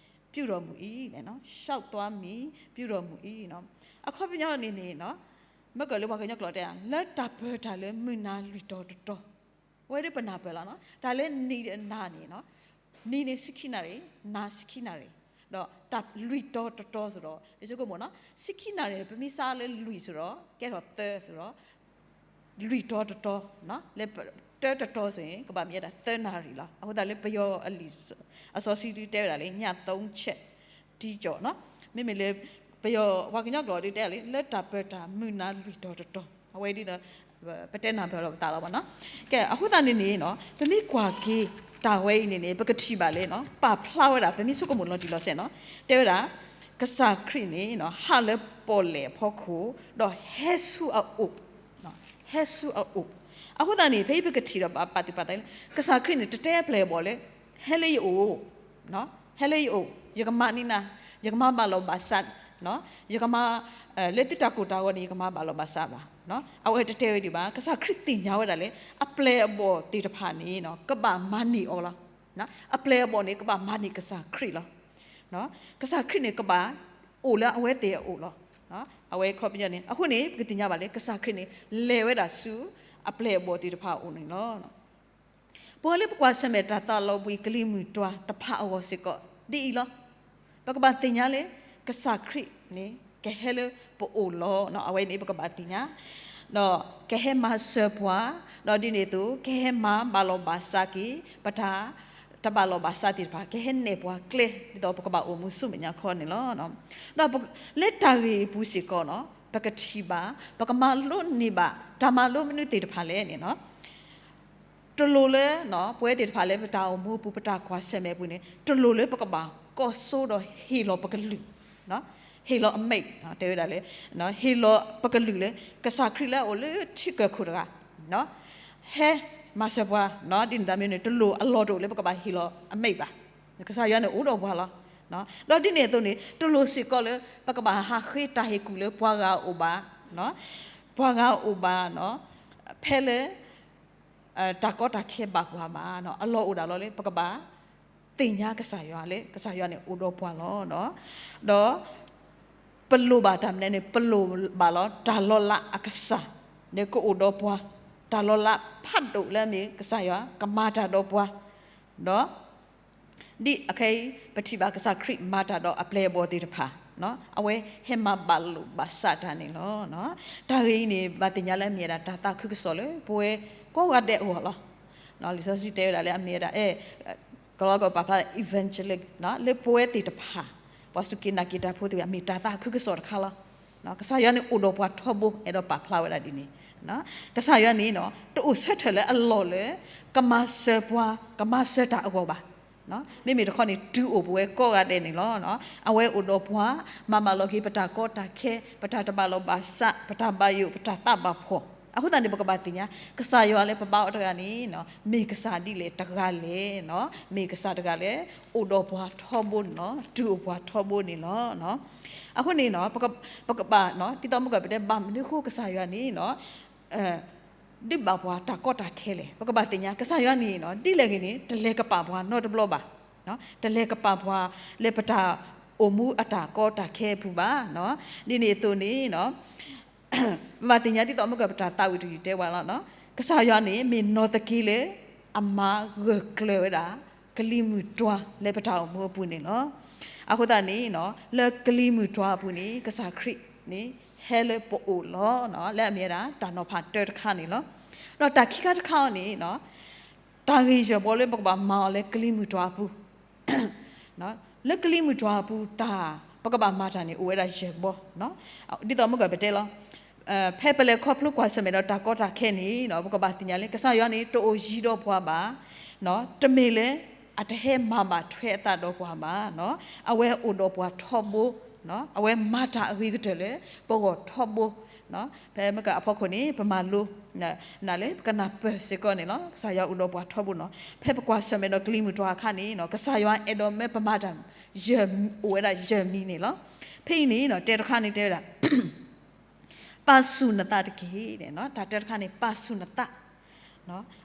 ပြုတော်မူ ၏ လျှောက်သွားမည် ပြုတော်မူ ၏ အခီပညီန့ၣ်န့ၣ် မ့ၢ်ကလၢပှၤကညီကျိာ်တဲ လၢတၢ်ပၢၤတၢ်လၢမုၢ်နၤလွံၢ်တီၤတတီၤ အဝဲဒၣ်ပနၢ်ပၢၢ်လီၤနီၤ တၢ်လၢနံၤဒီးနၤန့ၣ် နံၤန့ၣ် ဆံခံနၣ်ရံၣ် နၤဆံခံနၣ်ရံၣ် ဒီးတၢ်လွံၢ်တီၤတတီၤစ့ၢ်ဒီး ယဆိကမိၣ်နီၤ ဆံခံနၣ်ရံၣ်န့ၣ် ပမ့ၢ်စးလၢလွံၢ်စ့ၢ်ဒီး ကဲထီၣ်သၢစ့ၢ်ဒီး လွံၢ်တီၤတတီၤ လၢတၢတတီၤစ့ၢ်န့ၣ် ကဘၣ်မ့ၢ်ဝဲဒၣ်သၢနၣ်ရံၣ်လီၤ. အဃိသတးလၢပယီၤအလံာ် အစီဆှံဒုးတဲဝဲဒၣ်လၢ ည သုံးချက်တီးကြော်နီၤ မ့မ့ၢ်လၢ ပယီၤပှၤကညီကျိာ်ဒုးတဲလၢ လၢတၢ်ပၢၤတၢ်မုၢ်နၤလွံၢ်တီၤတတီၤ အဝဲဒ်ဒီး ပတဲနၢ်ပၢၢ်လီၤပသးလီၤဘၣ်နီၤ. ကဲ အဃိသတးန့ၣ်န့ၣ် ပမ့ၢ်ကွၢ်က့ၤတၢ်ဝဲအံၤန့ၣ်န့ၣ် ပကထံၣ်ဘၣ်လၢ ပာ်ဖျါဝဲဒၣ် ပမ့ၢ်ဆိကမိၣ်လီၤတံၢ်လီၤဆဲးနီၤ တဲဝဲဒၣ် ကစၢ်ခရံာ်န့ၣ် ဟးလၢပီၣ်လဲၣ်အဖီခိၣ်, ဒီးဟဲဆူအအိၣ်, ဟဲဆူအအိၣ်. အဃိသတးန့ၣ် ဖဲအံၤပကထံၣ်ဒီးပာ်သူၣ်ပာ်သးလၢ ကစၢ်ခရံာ်န့ၣ် တတဲအပျဲၢ်အဘီၣ်လၢ ဟဲလၢယအိၣ်, ဟဲလၢယအိၣ်, ယကမၤန့ၢ်နၤ, ယကမၤဘၣ်လီၤဘၣ်စး, ယကမၤ, လၢသုတၢ်ကိၢ်တၢ်ဂီၤန့ၣ် ယကမၤဘၣ်လီၤဘၣ်စးဘၣ်. အဝဲတတဲဝဲဒံးဘၣ်. ကစၢ်ခရံာ်သ့ၣ်ညါဝဲဒၣ်လၢ အပျဲၢ်အဘီၣ်သ့ၣ်တဖၣ်န့ၣ် ကဘၣ်မၤန့ၢ်အီၤလီၤ. အပျဲၢ်အဘီၣ်န့ၣ် ကဘၣ်မၤန့ၢ်ကစၢ်ခရံာ်လီၤ. ကစၢ်ခရံာ်န့ၣ်ကဘၣ်အိၣ်လၢအဝဲသ့ၣ်အအိၣ်လီၤ. အဝဲခီပညီန့ၣ် အဃိန့ၣ် ပကသ့ၣ်ညါဘၣ်လၢ ကစၢ်ခရံာ်န့ၣ် လဲၤဝဲဒၣ်ဆူအပျဲၢ်အဘီၣ်သ့ၣ်တဖၣ်အအိၣ်န့ၣ်လီၤ. ပဝဲလၢပကွၢ်ဆၢၣ်မဲာ်တၢ်သးလီၤဘှံးကလံၤမုၢ်တွၤတဖၣ်အဂီၢ်စ့ၢ်ကီး ဒ်အံၤလီၤ. ပကဘၣ်သ့ၣ်ညါလၢ ကစၢ်ခရံာ်န့ၣ် ကဟဲလၢပအိၣ်လီၤ. အဝဲန့ၣ်ပကဘၣ်သ့ၣ်ညါ, ဒီးကဟဲမၤစၢၤပှၤ, ဒီးဒ်န့ၣ်အသိး ကဟဲမၤဘၣ်လီၤဘၣ်စးက့ၤ ပတၢ်တဘၣ်လီၤဘၣ်စးသ့ၣ်တဖၣ်, ကဟဲနဲၣ်ပှၤကျဲ ဒ်သိးပကဘၣ်အိၣ်မူဆူမဲာ်ညါခီန့ၣ်လီၤ. ဒီးလၢတၢ်ဂ့ၢ်အပူၤစ့ၢ်ကီးန့ၣ် ပကထံၣ်ဘၣ် ပကမၤလိန့ၢ်ဘၣ် တၢ်မၤလိမနုၤသ့ၣ်တဖၣ်လဲၣ်န့ၣ် တလိၣ်လၢ ပဝဲသ့ၣ်တဖၣ်လၢပတၢ်အိၣ်မူအပူၤ ပတၢ်ကွၢ်ဆၢၣ်မဲာ်အပူၤန့ၣ် တလိၣ်လၢပကဘၣ်ကိးစိဒီးဟ့ၣ်လီၤပကလုၢ်, ဟ့ၣ်လီၤအမိၣ်, တဲဝဲဒၣ်လၢ ဟ့ၣ်လီၤပကလုၢ်လၢ ကစၢ်ခရံာ်လၢအအိၣ်လၢထံကၢၢ်ခိၣ်တဂၤ ဟဲမၤစၢၤပှၤ, ဒ်န့ၣ်တမံၤန့ၣ် တလိၣ်အလီၢ်တအိၣ်လၢပကဘၣ်ဟ့ၣ်လီၤအမိၣ်ဘၣ်. ကစၢ်ယွၤန့ၣ်အိၣ်ဒီးပှၤလီၤ. ဒီးဒ်န့ၣ်အသိးန့ၣ် တလိၣ်စ့ၢ်ကီးလၢ ပကဘၣ်ဟးဃ့တၢ်ဟ့ၣ်ကူၣ်လၢပှၤဂၤအအိၣ်ဘၣ်, ပှၤဂၤအအိၣ်ဘၣ်, ဖဲလၢ တၢ်ကီတၢ်ခဲဘၣ်ပှၤဘၣ်, အလီၢ်အိၣ်ဒၣ်လီၤလၢ ပကဘၣ်သ့ၣ်ညါကစၢ်ယွၤလၢ ကစၢ်ယွၤန့ၣ်အိၣ်ဒီးပှၤလီၤ. ဒီး ပလိၣ်ဘၣ်တၢ်မနုၤန့ၣ် ပလိၣ်ဘၣ်လီၤ တၢ်လီၤလးအကစၢ် န့ၣ်ကအိၣ်ဒီးပှၤ, တၢ်လီၤလးဖးဒိၣ်လၢအမ့ၢ်ကစၢ်ယွၤကမၤတၢ်ဒီးပှၤ, ဒီး ဒ်အခဲအံၤ ပထံၣ်ဘၣ်ကစၢ်ခရံာ်မၤတၢ်ဒီးအပျဲၢ်အဘီၣ်သ့ၣ်တဖၣ်, အဝဲဟဲမၤဘၣ်လိာ်ဘၣ်စးတၢ်န့ၣ်လီၤ. တၢ်ဂ့ၢ်အံၤန့ၣ် ဘၣ်သ့ၣ်ညါလၢအမ့ၢ်ဝဲဒၣ်တၢ်သးခုကစီၣ်လၢပဝဲကိးဂၤဒဲးအဂီၢ်လီၤ. လံာ်စီဆှံတဲဝဲဒၣ်လၢအမ့ၢ်ဝဲဒၣ် အဲ ကလီကပာ်ဖျါ evangelical လၢပဝဲသ့ၣ်တဖၣ် ပှၤစူၢ်က့ၤနာ်က့ၤတၢ်ဖိသ့ၣ်တဖၣ် မ့ၢ်တၢ်သးခုကစီၣ်တခါလီၤ. ကစၢ်ယွၤန့ၣ်အိၣ်ဒီးပှၤထီဘိ အဲၣ်ဒိးပာ်ဖျါဝဲဒၣ်ဒ်န့ၣ်, ကစၢ်ယွၤန့ၣ် တအိၣ်ဆၢထၢၣ်လၢအလီၢ်လၢ ကမၤစၢၤပှၤ ကမၤစၢၤတၢ်အဂီၢ်ဘၣ်. မ့မ့ၢ်တခီန့ၣ် တုၤအိၣ်ပဝဲကိးဂၤဒဲးန့ၣ်လီၤ. အဝဲအိၣ်ဒီးပှၤ မၤဘၣ်လီၤက့ၤပတၢ်ကီတၢ်ခဲ ပတၢ်တဘၣ်လီၤဘၣ်စး ပတၢ်ဘၣ်ယိၣ် ပတၢ်သးဘၣ်ဖှီၣ်. အဃိသတးန့ၣ် ပကဘၣ်သ့ၣ်ညါ ကစၢ်ယွၤလၢပဘါအီၤတဂၤန့ၣ် မ့ၢ်ကစၢ်ဒ်လဲၣ်တဂၤလဲၣ်, မ့ၢ်ကစၢ်တဂၤလၢ အိၣ်ဒီးပှၤထီဘိန့ၣ်လီၤ, တုၤအိၣ်ပှၤထီဘိန့ၣ်လီၤ. အဃိန့ၣ် ပကဘၣ် ဒ်သိးမုၢ်ကပတဲဘၣ်မနုၤအဃိကစၢ်ယွၤန့ၣ် ဒုးဘၣ်ပှၤတၢ်ကီတၢ်ခဲလဲၣ်. ပကဘၣ်သ့ၣ်ညါ ကစၢ်ယွၤန့ၣ် ဒ်လဲၣ်ဂ့ၤန့ၣ် တလဲၤကပာ်ပှၤနီတဘျီဘၣ်. တလဲၤကပာ်ပှၤလၢပတၢ်အိၣ်မူအတၢ်ကီတၢ်ခဲအပူၤဘၣ်. ဒ်န့ၣ်အသိးန့ၣ် ပဘၣ်သ့ၣ်ညါဒ်သိးမုၢ်ကပတၢ်သးဝံၣ်တယုၢ်တဲဝဲလီၤ. ကစၢ်ယွၤန့ၣ် မ့ၢ်နီၢ်သက့လၢ အမၤဂၢၢ်ကျၢၤဝဲဒၣ် ကလံၤမုၢ်တွၤလၢပတၢ်အိၣ်မူအပူၤန့ၣ်လီၤ. အဃိသတးန့ၣ် လၢကလံၤမုၢ်တွၤအပူၤန့ၣ် ကစၢ်ခရံာ်န့ၣ် ဟဲလၢပအိၣ်လီၤ. လၢအမ့ၢ်ဝဲဒၣ် တၢ်နီၤဖးတၢတခါန့ၣ်လီၤ. ဒီးတၢ်ခံခါတခါအံၤန့ၣ် တၢ်ဂ့ၢ်ယဲၢ်ဘီလၢပကဘၣ်မၤအီၤလၢကလံၤမုၢ်တွၤအပူၤ လၢကလံၤမုၢ်တွၤအပူၤတၢ် ပကဘၣ်မၤတၢ်န့ၣ် အိၣ်ဝဲဒၣ်ယဲၢ်ဘီ, ဒ်သိးမုၢ်ကပတဲလီၤ. ဖဲပလဲၤခီဖျိကွၢ်ဆၢၣ်မဲာ်ဒီးတၢ်ကီတၢ်ခဲန့ၣ် ပကဘၣ်သ့ၣ်ညါလၢ ကစၢ်ယွၤန့ၣ် တအိၣ်ယံၤဒီးပှၤဘၣ်, တမ့ၢ်လၢ အတဟဲမၤဘၣ်ထွဲအသးဒီးပှၤဘၣ်, အဝဲအိၣ်ဒီးပှၤထီဘိ, အဝဲမၤတၢ်အဂ့ၤကတၢၢ်လၢ ပဂီၢ်ထီဘိ ဖဲမုၢ်ကအဖီခိၣ်န့ၣ် ပမၤလိ နၤလၢပကနၢ်ပၢၢ်စ့ၢ်ကီးန့ၣ်လီၤ. ကစၢ်ယွၤအိၣ်ဒီးပှၤထီဘိန့ၣ်လီၤ. ဖဲပကွၢ်ဆၢၣ်မဲာ်ဒီးကလံၤမုၢ်တွၤအခါန့ၣ် ကစၢ်ယွၤအဲၣ်ဒိးမၢပမၤတၢ် ယဲၢ်မံၤအိၣ်ဝဲဒၣ်ယဲၢ်မံၤန့ၣ်လီၤ. ဖဲအံၤန့ၣ် တဲတခါန့ၣ်တဲဝဲဒၣ် ပာ်ဆူၣ်နသးတက့ၢ်. တၢ်တဲတခါန့ၣ် ပာ်ဆူၣ်နသး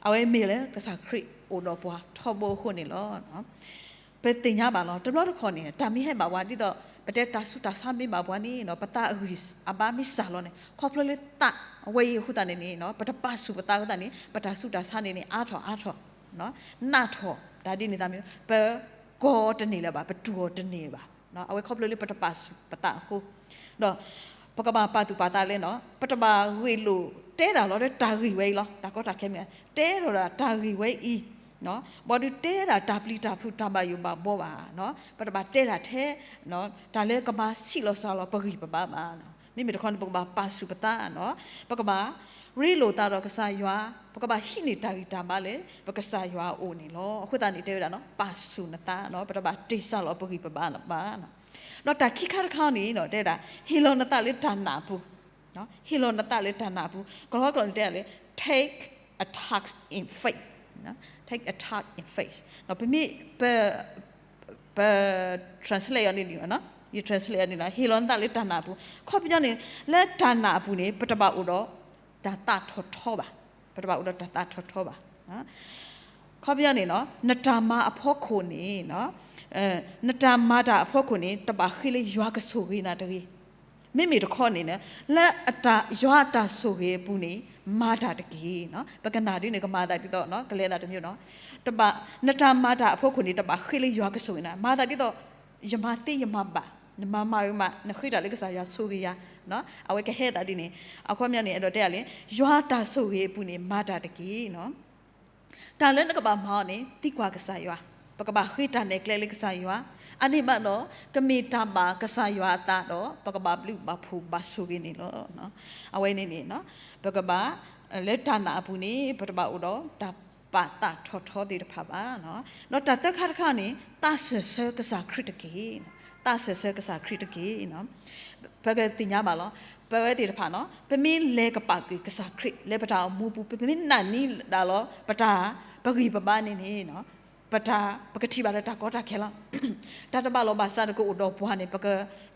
အဝဲမ့ၢ်လၢကစၢ်ခရံာ်အိၣ်ဒီးပှၤထီဘိအဃိန့ၣ်လီၤ. ပသ့ၣ်ညါဘၣ်လီၤ တဘျီတခီၣ်န့ၣ် တၢ်မ့ၢ်ဟဲဘၣ်ပှၤ ဒ်သိး ပတဲတၢ်ဆူးတၢ်ဆါမ့ၢ်ဘၣ်ပှၤန့ၣ် ပသးအဂံၢ်အဘါမ့ၢ်စၢ်လီၤန့ၣ် ခီဖျိလၢသးအဝဲအံၤအဃိသတးန့ၣ်န့ၣ် ပတပာ်ဆူၣ်ပသးအဃိသတးန့ၣ် ပတၢ်ဆူးတၢ်ဆါန့ၣ်န့ၣ် အါထီၣ်အါထီၣ် နးထီၣ် တၢ်ဒ်န့ၣ်သးမ့ၢ် ပကိးအီၤတန့ၢ်လၢၤဘၣ် ပတူၢ်အီၤတန့ၢ်ဘၣ်. အဝဲခီဖျိလၢပတပာ်ဆူၣ်ပသးအဃိ ဒီး ပကဘၣ်ပာ်သူၣ်ပာ်သးလဲၣ်န့ၣ် ပတဘၣ်ဂ့ၢ်လိာ်တဲတၢ်လီၤလၢတၢ်ဂ့ၢ်ဝဲအံၤလီၤ. တၢ်ကီတၢ်ခဲမ့ၢ် တဲထီၣ်ဒၣ်တၢ်ဂ့ၢ်ဝဲအံၤ ဘၣ်ဒုးတဲဒၣ်တၢ်ပျံၤတၢ်ဖုးတၢ်ဘၣ်ယိၣ်ဘၣ်ဘီဘၣ်. ပတဘၣ်တဲဒၣ်ထဲ တၢ်လၢကမၤဆံးလီၤစှၤလီၤပဂံၢ်ပဘါဘၣ်. မ့မ့ၢ်တခီန့ၣ် ပကဘၣ်ပာ်ဆူၣ်ပသးန့ၣ် ပကဘၣ်ရ့လိာ်သးဒီးကစၢ်ယွၤ ပကဘၣ်ဟံးန့ၢ်တၢ်ဂံၢ်တၢ်ဘါလၢ ပကစၢ်ယွၤအအိၣ်န့ၣ်လီၤ. အဃိသတးန့ၣ် တဲဝဲဒၣ်န့ၣ် ပာ်ဆူၣ်နသးန့ၣ် ပတဘၣ်တ့ၢ်စၢ်လီၤပဂံၢ်ပဘါဘၣ်. ဒီးတၢ်ခံခါတခါန့ၣ်ဒီး တဲဒၣ် ဟ့ၣ်လီၤနသးလၢတၢ်နာ်အပူၤ, ဟ့ၣ်လီၤနသးလၢတၢ်နာ်အပူၤ, ကလီကလီန့ၣ်တဲဒၣ်လၢ take a task in faith, take a task in faith, ပမ့ၢ် ပ ပ translate အီၤန့ၣ်, ယ translate အီၤန့ၣ်လီၤ, ဟ့ၣ်လီၤနသးလၢတၢ်နာ်အပူၤ, ခီပညီန့ၣ် လၢတၢ်နာ်အပူၤန့ၣ် ပတဘၣ်အိၣ်ဒီး တၢ်သးထီၣ်ထီဘၣ်, ပတဘၣ်အိၣ်ဒီးတၢ်သးထီၣ်ထီဘၣ်. ခီပညီန့ၣ် နတၢ်မၤအဖီခိၣ်န့ၣ်, နတၢ်မၤတၢ်အဖီခိၣ်န့ၣ် တဘၣ်ဃ့လၢယွၤကဆိၣ်ဂ့ၤနၤတဂ့ၤ. မ့မ့ၢ်တခီန့ၣ် လၢယွၤအတၢ်ဆိၣ်ဂ့ၤအပူၤန့ၣ် မၤတၢ်တက့ၢ်. ပကနၣ်ဒ်န့ၣ် ကမၤသးဒ်သိး ကလဲၤသးတမံၤနီၤ, နတၢ်မၤတၢ်အဖီခိၣ်န့ၣ် တဘၣ်ဃ့လၢယွၤကဆိၣ်ဂ့ၤနၤ, မၤသးဒ်သိး ယမၤသ့ယမၤဘၣ်, နမၤမၤဂ့ၤမး နဃ့တၢ်လၢကစၢ်ယွၤဆိၣ်ဂ့ၤယၤ, အဝဲကဟဲသးဒ်န့ၣ်. အခီပညီန့ၣ် အဲၣ်ဒိးတဲဒၣ်လၢ ယွၤအတၢ်ဆိၣ်ဂ့ၤအပူၤန့ၣ် မၤတၢ်တက့ၢ်. တၢ်လၢနကဘၣ်မၤအီၤန့ၣ် သံကွၢ်ကစၢ်ယွၤ, ပကဘၣ်ဃ့တၢ်နဲၣ်ကျဲလၢကစၢ်ယွၤ, အန့ၣ်ဘၣ်ဒီး ကမ့ၢ်တၢ်ဘၣ်ကစၢ်ယွၤအသးဒီး ပကဘၣ်ဘျုးဘၣ်ဖှိၣ်ဘၣ်ဆိၣ်ဂ့ၤန့ၣ်လီၤ. အဝဲန့ၣ်န့ၣ် ပကဘၣ် လၢတၢ်နာ်အပူၤန့ၣ် ပတဘၣ်အိၣ်ဒီးတၢ်ပာ်သးထီၣ်ထီသ့ၣ်တဖၣ်ဘၣ်. ဒီးတၢ်သၢခါတခါန့ၣ် သးစၢၢ်ဆၢကစၢ်ခရံာ်တက့ၢ်, သးစၢၢ်ဆၢကစၢ်ခရံာ်တက့ၢ်. ပကသ့ၣ်ညါဘၣ်လီၤ, ပဝဲသ့ၣ်တဖၣ်နီၤ ပမ့ၢ်လဲၤကပာ်ကွံာ်ကစၢ်ခရံာ် လၢပတၢ်အိၣ်မူပူၤ ပမ့ၢ်နာ်န့ၢ်ဒၣ်လီၤ ပတၢ်ပဂံၢ်ပဘါန့ၣ်န့ၣ် ပတၢ် ပကထံၣ်ဘၣ်လၢတၢ်ကီတၢ်ခဲလီၤ. တၢ်တဘၣ်လိာ်ဘၣ်စးဒီးကအိၣ်ဒီးပှၤန့ၣ် ပက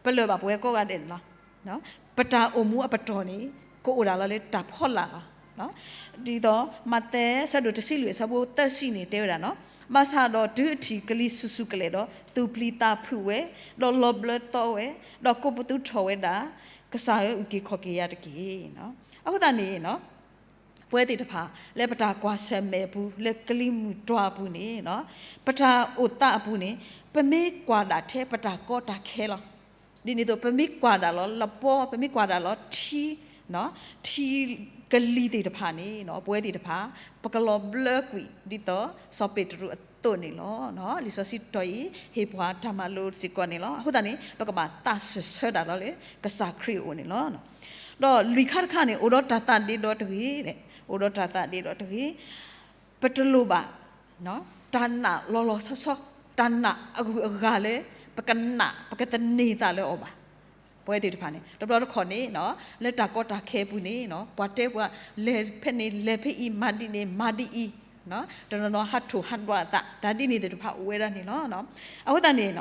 ပလၢၢ်ဘၣ်ပဝဲကိးဂၤဒဲးန့ၣ်လီၤ. ပတၢ်အိၣ်မူအပတီၢ်န့ၣ် ကအိၣ်ဒၣ်လီၤလၢတၢ်ဖီလာ်လီၤ. ဒ်သိး မးသဲ အဆၢဒိၣ်တဆံလွံၢ် အဆၢဖိသၢဆံန့ၣ် တဲဝဲဒၣ်နီၤ, ဘၣ်ဆၣ်ဒီးတုၤအထံၣ်ကလံၤဆူၣ်ဆူၣ်ကလဲာ်ဒီး သူၣ်ပျံၤသးဖုးဝဲ, ဒီးလီၤဘျၢသီဝဲ, ဒီးကိးပသူထီၣ်ဝဲဒၣ်, ကစၢ်ဧၢ အုၣ်က့ၤခီၣ်က့ၤယၤတက့ၢ်. အဃိသတးန့ၣ် ပဝဲသ့ၣ်တဖၣ် လၢပတၢ်ကွၢ်ဆၢၣ်မဲာ်အပူၤ လၢကလံၤမုၢ်တွၤအပူၤန့ၣ် ပတၢ်အိၣ်သးအပူၤန့ၣ် ပမ့ၢ်ကွၢ်ဒၣ်ထဲပတၢ်ကီတၢ်ခဲလီၤ. ဒ်န့ၣ်အသိး ပမ့ၢ်ကွၢ်ဒၣ်လီၤလပီ, ပမ့ၢ်ကွၢ်ဒၣ်လီၤထံ, ထံကလံၤသ့ၣ်တဖၣ်န့ၣ် ပဝဲသ့ၣ်တဖၣ် ပကလီၤဘျၢကွံာ်ဒ်သိးစီၤပ့းတရူးအသိးန့ၣ်လီၤ. လံာ်စီဆှံတီၤအံၤ ဟ့ၣ်ပှၤတၢ်မၤလိစ့ၢ်ကီးန့ၣ်လီၤ. အဃိသတးန့ၣ် ပကဘၣ်သးစၢၢ်ဆၢဒၣ်လီၤလၢကစၢ်ခရံာ်အအိၣ်န့ၣ်လီၤ. ဒီးလွံၢ်ခါတခါန့ၣ် အိၣ်ဒီးတၢ်သးဒ့ဒီတဂ့ၤ, အိၣ်ဒီးတၢ်သးဒ့ဒီတဂ့ၤ, ပတလိၣ်ဘၣ် တၢ်နာ်လီၤလီၤဆီဆီ, တၢ်နာ်အဂုၤအဂၤလၢ ပကနာ် ပကသန့ၤသးလၢအီၤဘၣ်. ပဝဲသ့ၣ်တဖၣ်န့ၣ် တဘျီတခီၣ်န့ၣ် လၢတၢ်ကီတၢ်ခဲအပူၤန့ၣ် ပှၤတဲပှၤ လဲၤဖဲန့ၣ်လဲၤဖဲအံၤ မၤဒ်န့ၣ်မၤဒ်အံၤ, တနီၤနီၤဟးထီၣ်ဟးဒွးအသး တၢ်ဒ်န့ၣ်သ့ၣ်တဖၣ်အိၣ်ဝဲဒၣ်န့ၣ်လီၤ. အဃိသတးန့ၣ်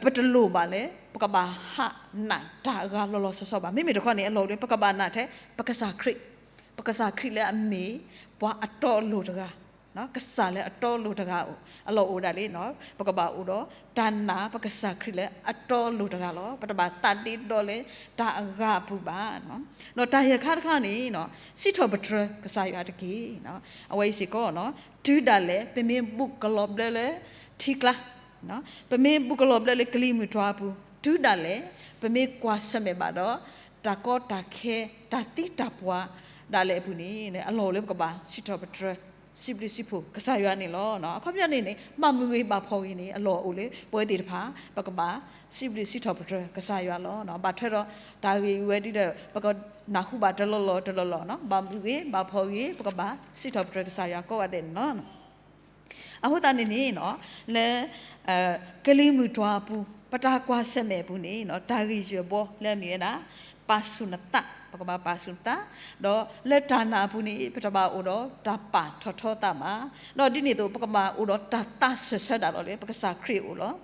ပတလိၣ်ဘၣ်လၢ ပကဘၣ်ဟးနာ်တၢ်အဂၤလီၤလီၤဆီဆီဘၣ်. မ့မ့ၢ်တခီန့ၣ် အလီၢ်အိၣ်လၢ ပကဘၣ်နာ်ထဲ ပကစၢ်ခရံာ်, ပကစၢ်ခရံာ်လၢအမ့ၢ် ပှၤအတီအလိၤတဂၤ, ကစၢ်လၢအတီအလိၤတဂၤ အလီၢ်အိၣ်ဒၣ်လံ, ပကဘၣ်အိၣ်ဒီးတၢ်နာ် ပကစၢ်ခရံာ်လၢအတီအလိၤတဂၤလီၤ. ပတဘၣ်သးဒ့ဒီလၢတၢ်အဂၤအပူၤဘၣ်. ဒီးတၢ်ယဲၢ်ခါတခါန့ၣ် စံးထီၣ်ပတြၢၤကစၢ်ယွၤတက့ၢ်. အဝဲအံၤစ့ၢ်ကီး တုၤဒၣ်လဲာ် ပမ့ၢ်ဘူးကလီၤဘျၢလၢထံကျါ, ပမ့ၢ်ဘူးကလီၤဘျၢလၢကလံၤမုၢ်တွၤအပူၤ, တုၤဒၣ်လဲာ် ပမ့ၢ်ကွၢ်ဆၢၣ်မဲာ်ဘၣ်ဒီး တၢ်ကီတၢ်ခဲ တၢ်သံတၢ်ပှၢ်ဒၣ်လဲာ်အပူၤန့ၣ် အလီၢ်အိၣ်လၢပကဘၣ်စံးထီၣ်ပတြၢၤ စံးဘျုးစံးဖှိၣ်ကစၢ်ယွၤန့ၣ်လီၤ. အခီပညီန့ၣ်န့ၣ် ဘၣ်မုာ်ဂ့ၤဘၣ်ဖှီၣ်ဂ့ၤန့ၣ် အလီၢ်အိၣ်လၢပဝဲသ့ၣ်တဖၣ် ပကဘၣ်စံးဘျုးစံးထီၣ်ပတြၢၤကစၢ်ယွၤလီၤ. ဘၣ်ထွဲဒီးတၢ်ဂ့ၢ်ဝဲဒ်ဒီး ပကနၢ်ဟူဘၣ်တလီၢ်လီၢ်တလီၢ်လီၢ်, ဘၣ်မုာ်ဂ့ၤဘၣ်ဖှီၣ်ဂ့ၤ ပကဘၣ်စံးထီၣ်ပတြၢၤကစၢ်ယွၤကိးဂၤဒဲးန့ၣ်လီၤ. အဃိသတးန့ၣ်န့ၣ် လၢ ကလံၤမုၢ်တွၤအပူၤ ပတၢ်ကွၢ်ဆၢၣ်မဲာ်အပူၤန့ၣ် တၢ်ဂ့ၢ်ယဲၢ်ဘီလၢအမ့ၢ်ဝဲဒၣ် ပာ်ဆူၣ်နသး, ပကဘၣ်ပာ်ဆူၣ်နသး, ဒီးလၢတၢ်နာ်အပူၤန့ၣ် ပတဘၣ်အိၣ်ဒီးတၢ်ပာ်ထီၣ်ထီသးဘၣ်, ဒီးဒ်န့ၣ်အသိး ပကဘၣ်အိၣ်ဒီးတၢ်သးစၢၢ်ဆၢဒၣ်လီၤလၢပကစၢ်ခရံာ်အအိၣ်လီ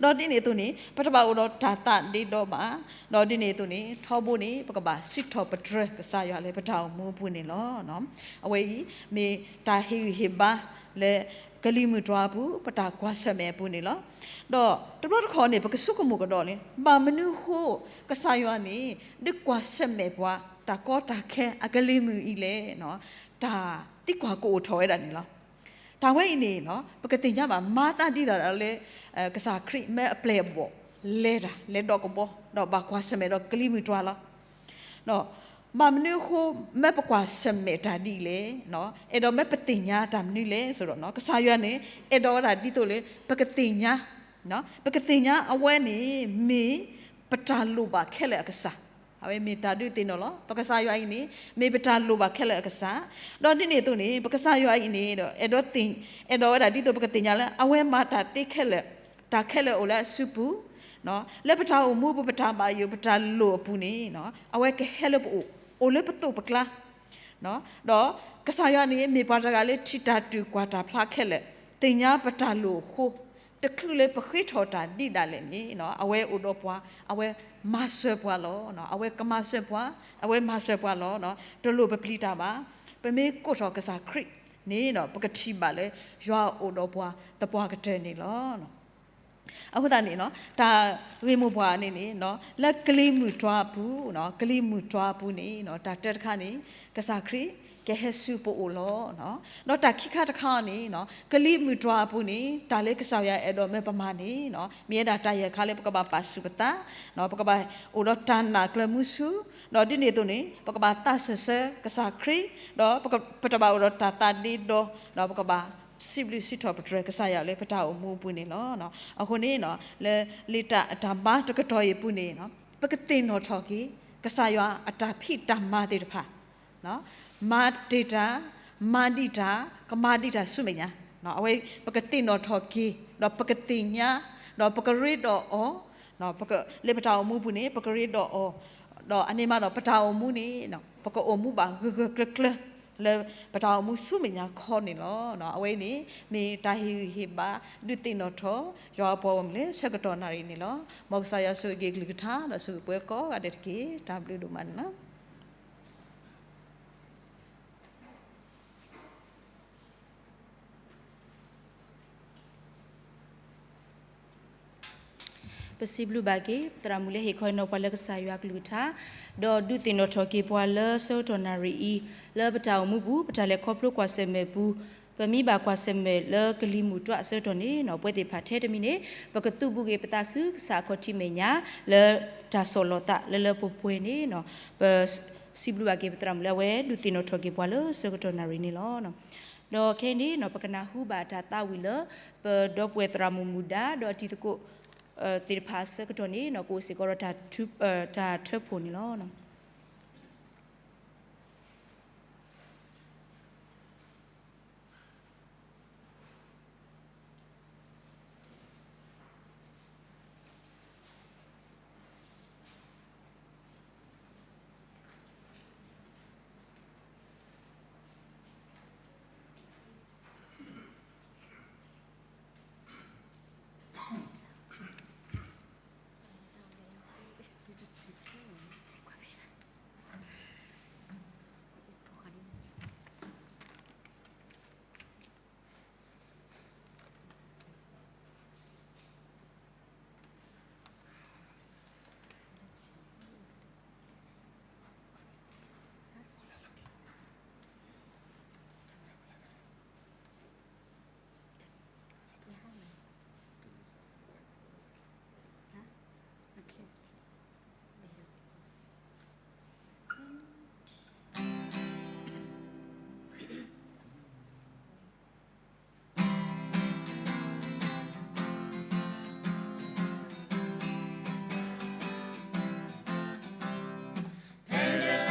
ၤ. ဒီးဒ်န့ၣ်အသိးန့ၣ် ပတဘၣ်အိၣ်ဒီးတၢ်သးဒ့ဒီဘၣ်, ဒီးဒ်န့ၣ်အသိးန့ၣ် ထီဘိန့ၣ် ပကဘၣ်စံးထီၣ်ပတြၢၤကစၢ်ယွၤလၢပတၢ်အိၣ်မူအပူၤန့ၣ်လီၤ. အဝဲအံၤ မ့ၢ်တၢ်ဟ့ၣ်ဂံၢ်ဟ့ၣ်ဘါလၢ ကလံၤမုၢ်တွၤအပူၤ ပတၢ်ကွၢ်ဆၢၣ်မဲာ်အပူၤန့ၣ်လီၤ. ဒီးတဘျီတခီၣ်န့ၣ် ပကဆိကမိၣ်ကဒီးန့ၣ် ဘၣ်မနုၤအဃိ ကစၢ်ယွၤန့ၣ် ဒုးကွၢ်ဆၢၣ်မဲာ်ပှၤ တၢ်ကီတၢ်ခဲအကလံၤမုၢ်အံၤလဲၣ်, တၢ်သံကွၢ်ကအိၣ်ထီၣ်ဝဲဒၣ်န့ၣ်လီၤ. တၢ်ဝဲအံၤန့ၣ် ပကသ့ၣ်ညါဘၣ် မၤသးဒ်သိးဒီးလၢ ကစၢ်ခရံာ်မ့ၢ်အပျဲၢ်အဘီၣ်လဲၤတၢ် လဲၤဒီးကဘီ ဒီးဘၣ်ကွၢ်ဆၢၣ်မဲာ်ဒီးကလံၤမုၢ်တွၤလီၤ. ဘၣ်မနုၤအဃိ မ့ၢ်ပကွၢ်ဆၢၣ်မဲာ်တၢ်ဒ်လဲၣ်, အဲၣ်ဒိးမ့ၢ်ပသ့ၣ်ညါတၢ်မနုၤလဲၣ်ဆိုဒီး ကစၢ်ယွၤန့ၣ် အဲၣ်ဒိးဝဲဒၣ်ဒ်သိးလၢ ပကသ့ၣ်ညါ, ပကသ့ၣ်ညါအဝဲန့ၣ် မ့ၢ်ပတၢ်လိၣ်ဘၣ်ခဲလၢာ်အကစၢ်, အဝဲမ့ၢ်တၢ်ဒုးသ့ၣ်နီၣ်လီၤ. ပကစၢ်ယွၤအံၤန့ၣ် မ့ၢ်ပတၢ်လိၣ်ဘၣ်ခဲလၢာ်အကစၢ်, ဒီးဒ်န့ၣ်အသိးန့ၣ် ပကစၢ်ယွၤအံၤန့ၣ်ဒီး အဲၣ်ဒိးသ့ၣ်, အဲၣ်ဒိးဝဲဒၣ်ဒ်သိးပကသ့ၣ်ညါလၢ အဝဲမၤတၢ်သ့ခဲလၢာ်, တၢ်ခဲလၢာ်အိၣ်လၢအစုပူၤ, လၢပတၢ်အိၣ်မူပူၤ ပတၢ်ဘၣ်ယိၣ် ပတၢ်လိၣ်အပူၤန့ၣ် အဝဲကဟဲလၢပအိၣ်, အိၣ်လၢပသိးပကျါ, ဒီးကစၢ်ယွၤန့ၣ်မ့ၢ်ပှၤတဂၤလၢထံၣ်တၢ်တုၤကွၢ်တၢ်ဖျါခဲလၢာ်, သ့ၣ်ညါပတၢ်လိၣ်အဃိ, တချုးလၢပဃ့ထီၣ်တၢ်ဒ်ဒၣ်လဲာ်န့ၣ် အဝဲအိၣ်ဒီးပှၤ, အဝဲမၤစၢၤပှၤလီၤ. အဝဲကမၤစၢၤပှၤ, အဝဲမၤစၢၤပှၤလီၤ. တလိၣ်ပပျံၤတၢ်ဘၣ်. ပမ့ၢ်ကိးထီၣ်ကစၢ်ခရံာ်န့ၣ် ပကထံၣ်ဘၣ်လၢယွၤအိၣ်ဒီးပှၤသပှၢ်ကတၢၢ်န့ၣ်လီၤ. အဃိသတးန့ၣ် တၢ်ဂ့ၢ်မိၢ်ပှၢ်န့ၣ်န့ၣ် လၢကလံၤမုၢ်တွၤအပူၤ, ကလံၤမုၢ်တွၤအပူၤန့ၣ် တၢ်တၢတခါန့ၣ် ကစၢ်ခရံာ်ကဟဲဆူပအိၣ်လီၤ. ဒီးတၢ်ခံခါတခါန့ၣ် ကလံၤမုၢ်တွၤအပူၤန့ၣ် တၢ်လၢကစၢ်ယွၤအဲၣ်ဒိးမၢပမၤန့ၣ် မ့ၢ်ဝဲဒၣ်တၢ်ယဲၢ်ခါလၢပကဘၣ်ပာ်ဆူၣ်ပသး, ပကဘၣ်အိၣ်ဒီးတၢ်နာ်ကျၢၤမုဆူ, ဒီးဒ်န့ၣ်အသိးန့ၣ် ပကဘၣ်သးစၢၢ်ဆၢကစၢ်ခရံာ်, ဒီးပတဘၣ်အိၣ်ဒီးတၢ်သးဒ့ဒီ, ဒီးပကဘၣ် စံးဘျုးစံးထီၣ်ပတြၢၤကစၢ်ယွၤလၢပတၢ်အိၣ်မူအပူၤန့ၣ်လီၤ. အဃိန့ၣ် လၢလံာ်တၢ်အတၢ်ဘါတကတီၢ်အံၤအပူၤန့ၣ် ပကသ့ၣ်နီၣ်ထီၣ်က့ၤ ကစၢ်ယွၤအတၢ်ဖံးတၢ်မၤသ့ၣ်တဖၣ်, မၤတ့ၢ်တၢ်, မၤဒံးတၢ်, ကမၤဒံးတၢ်ဆူမဲာ်ညါ, အဝဲပကသ့ၣ်နီၣ်ထီၣ်က့ၤ, ဒီးပကသ့ၣ်ညါ, ဒီးပကရ့ဒီးအီၤ, လၢပတၢ်အိၣ်မူပူၤန့ၣ် ပကရ့ဒီးအီၤ, ဒီးအန့ၣ်မးဒီး ပတၢ်အိၣ်မူန့ၣ် ပကအိၣ်မူဘၣ်ဂၢၢ်ဂၢၢ်ကျၢၤကျၢၤ လၢပတၢ်အိၣ်မူဆူမဲာ်ညါခီန့ၣ်လီၤ. အဝဲအံၤန့ၣ် မ့ၢ်တၢ်ဟ့ၣ်ဂံၢ်ဟ့ၣ်ဘါ ဒုးသ့ၣ်နီၣ်ထီၣ် ယွၤအပှၤဂီၢ်မုၢ်လၢဆၢကတီၢ်နၣ်ရံၣ်န့ၣ်လီၤ. မ်ကစၢ်ယွၤဆိၣ်ဂ့ၤကလုၢ်ကထါ ဒီးဆိၣ်ဂ့ၤပှၤကိးဂၤဒဲးတက့ၢ်. တၢ်ဘျုးဒိၣ်မးန့ၣ်လီၤ. ပစံးဘျုးဘၣ်က့ၤ ပသရၣ်မုၣ်လၢဟ့ၣ်ခီဟ့ၣ်နီၤပှၤလၢကစၢ်ယွၤကလုၢ်ကထါ, ဒီးဒုးသ့ၣ်နီၣ်ထီၣ်က့ၤပှၤလၢဆၢကတီၢ်နၣ်ရံၣ်အံၤ, လၢပတၢ်အိၣ်မူပူၤ ပတၢ်လဲၤခီဖျိကွၢ်ဆၢၣ်မဲာ်ပူၤ, ပမ့ၢ်ဘၣ်ကွၢ်ဆၢၣ်မဲာ်လၢကလံၤမုၢ်တွၤအဆၢကတီၢ်န့ၣ် ပဝဲသ့ၣ်တဖၣ်ထဲတမံၤန့ၣ် ပကသူၣ်ဘူးက့ၤပသးဆူကစၢ်အခီၣ်ထံးမဲာ်ညါ လၢတၢ်ဆီၣ်လီၤသးလၢလၢပှဲၤပှဲၤန့ၣ် ပစံးဘျုးဘၣ်က့ၤပသရၣ်မုၣ်လၢအဝဲဒုးသ့ၣ်နီၣ်ထီၣ်က့ၤပှၤလၢဆၢကတီၢ်နၣ်ရံၣ်န့ၣ်လီၤ. ဒီးခဲအံၤန့ၣ် ပကနၢ်ဟူဘၣ်တၢ်သးဝံၣ်လၢ ပဒီပုၢ်ဝဲၢ်သရၣ်မုၣ်မုၣ်ဒါ ဒီးအတံၤသကိးသ့ၣ်တဖၣ်အဆၢကတီၢ်န့ၣ် ကအိၣ်စ့ၢ်ကီးဒီးတၢ်ထၢဖှိၣ်န့ၣ်လီၤ. ဖဲလ�5 ပဂၢၢ်လီၤအိၣ်ခိးတၢ်လီၤဝံၤလီၤတီၤ, ဒီးပှၤကိး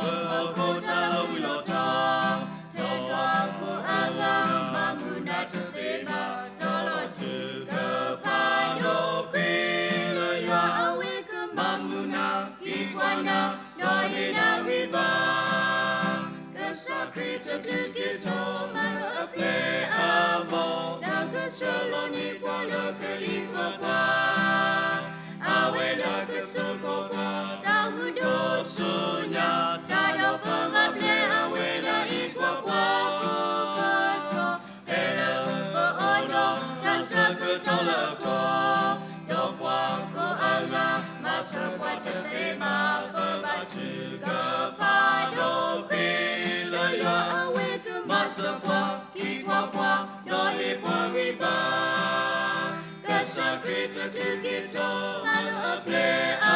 ဂၤဒဲးမၤမုာ်နၤတသ့ဘၣ်, တီလီၤထုကဖၣ်ဒိးဃံလၤယွၤ, အဝဲကမၤမုာ်နၤ, သံကွၢ်နၤ, ဒီးဟ့ၣ်နၤဂံၢ်ဘါ ကစၢ်ခရံာ်တချုးက့ၤထီၣ် မၤလၢအပျဲၢ်အဘီၣ်, ဒီးကဆှၢလီၤန့ၢ်ပှၤလၢကအံးကွၢ်ပှၤ, အဝဲဒၣ်ကစိာ်ဃီၤပှၤ, တၢ်မူဒိၣ်ဆူညါ, တၢ်ဒီးပမၤဘျဲး, အဝဲဒၣ်ဟ့ၣ်ကွၢ်ပှၤကိးကတီၢ်, ဖဲလၢပအိၣ်ဒီးတၢ်ဆၢကတီၢ်လၢအကီ, ဒီးပှၤကိးဂၤဒဲးမၤစၢၤပှၤတသ့ဘၣ်, ပဘၣ်ထုကဖၣ်ဒိးဃံလၤယွၤ, အဝဲကမၤစၢၤပှၤ, သံကွၢ်ပှၤ, ဒီးဟ့ၣ်ပှၤဂံၢ်ဘါ ကစၢ်ခရံာ်တချုးက့ၤထီၣ်, မၤလၢအပျဲၢ်အ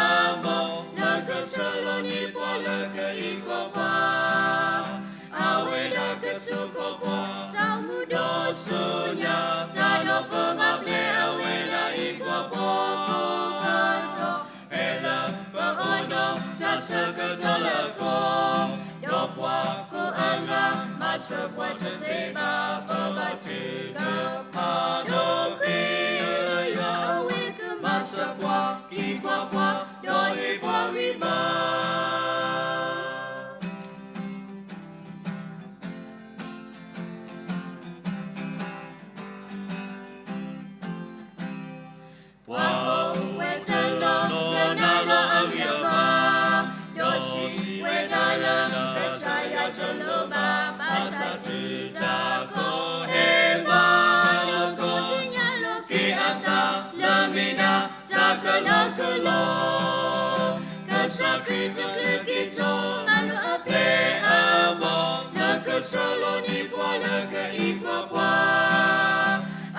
ဘီၣ်, လၢကဆှၢလီၤန့ၢ်ပှၤလၢကအံးကွၢ်ပှၤ, အဝဲဒၣ်ကစိာ်ဃီၤပှၤ, တၢ်မူဒိၣ်ဆူညါ, တၢ်ဒီးပမၤဘျဲး, အဝဲဒၣ်ဟ့ၣ်ကွၢ်ပှၤကိးကတီၢ်, ဖဲလၢပအိၣ်ဒီးတၢ်ဆၢကတီၢ်လၢအကီ, ဒီးပှၤကိးဂၤဒဲးမၤစၢၤပှၤတသ့ဘၣ်, ပဘၣ်ထုကဖၣ်ဒိးဃံလၤယွၤ, အဝဲကမၤ မၤစၢၤပှၤ, ဟ့ၣ်ပှၤပှၤ, ဒီးဟ့ၣ်ပှၤဂံၢ်ဘါ. ပှၤအိၣ်ဝဲတနီၤလၢနၤလီၤအဂံၢ်အဘါ, ဒီးစံးဝဲဒၣ်လၢကစၢ်ယွၤတလိၣ်ဘၣ်, ဘၣ်ဆၣ်တုၤတၢ်ကီ ဟဲမၤလိကသ့ၣ်ညါလိာ်က့ၤအသး လၢမ့ၢ်ဒၣ်တၢ်ကလီကလီ ကစၢ်ခရံာ်တချုးက့ၤထီၣ် မၤလိအပျဲၢ်အဘီၣ် လၢကဆှၢလီၤန့ၢ်ပှၤလၢကဟ့ၣ်ကွၢ်ပှၤ,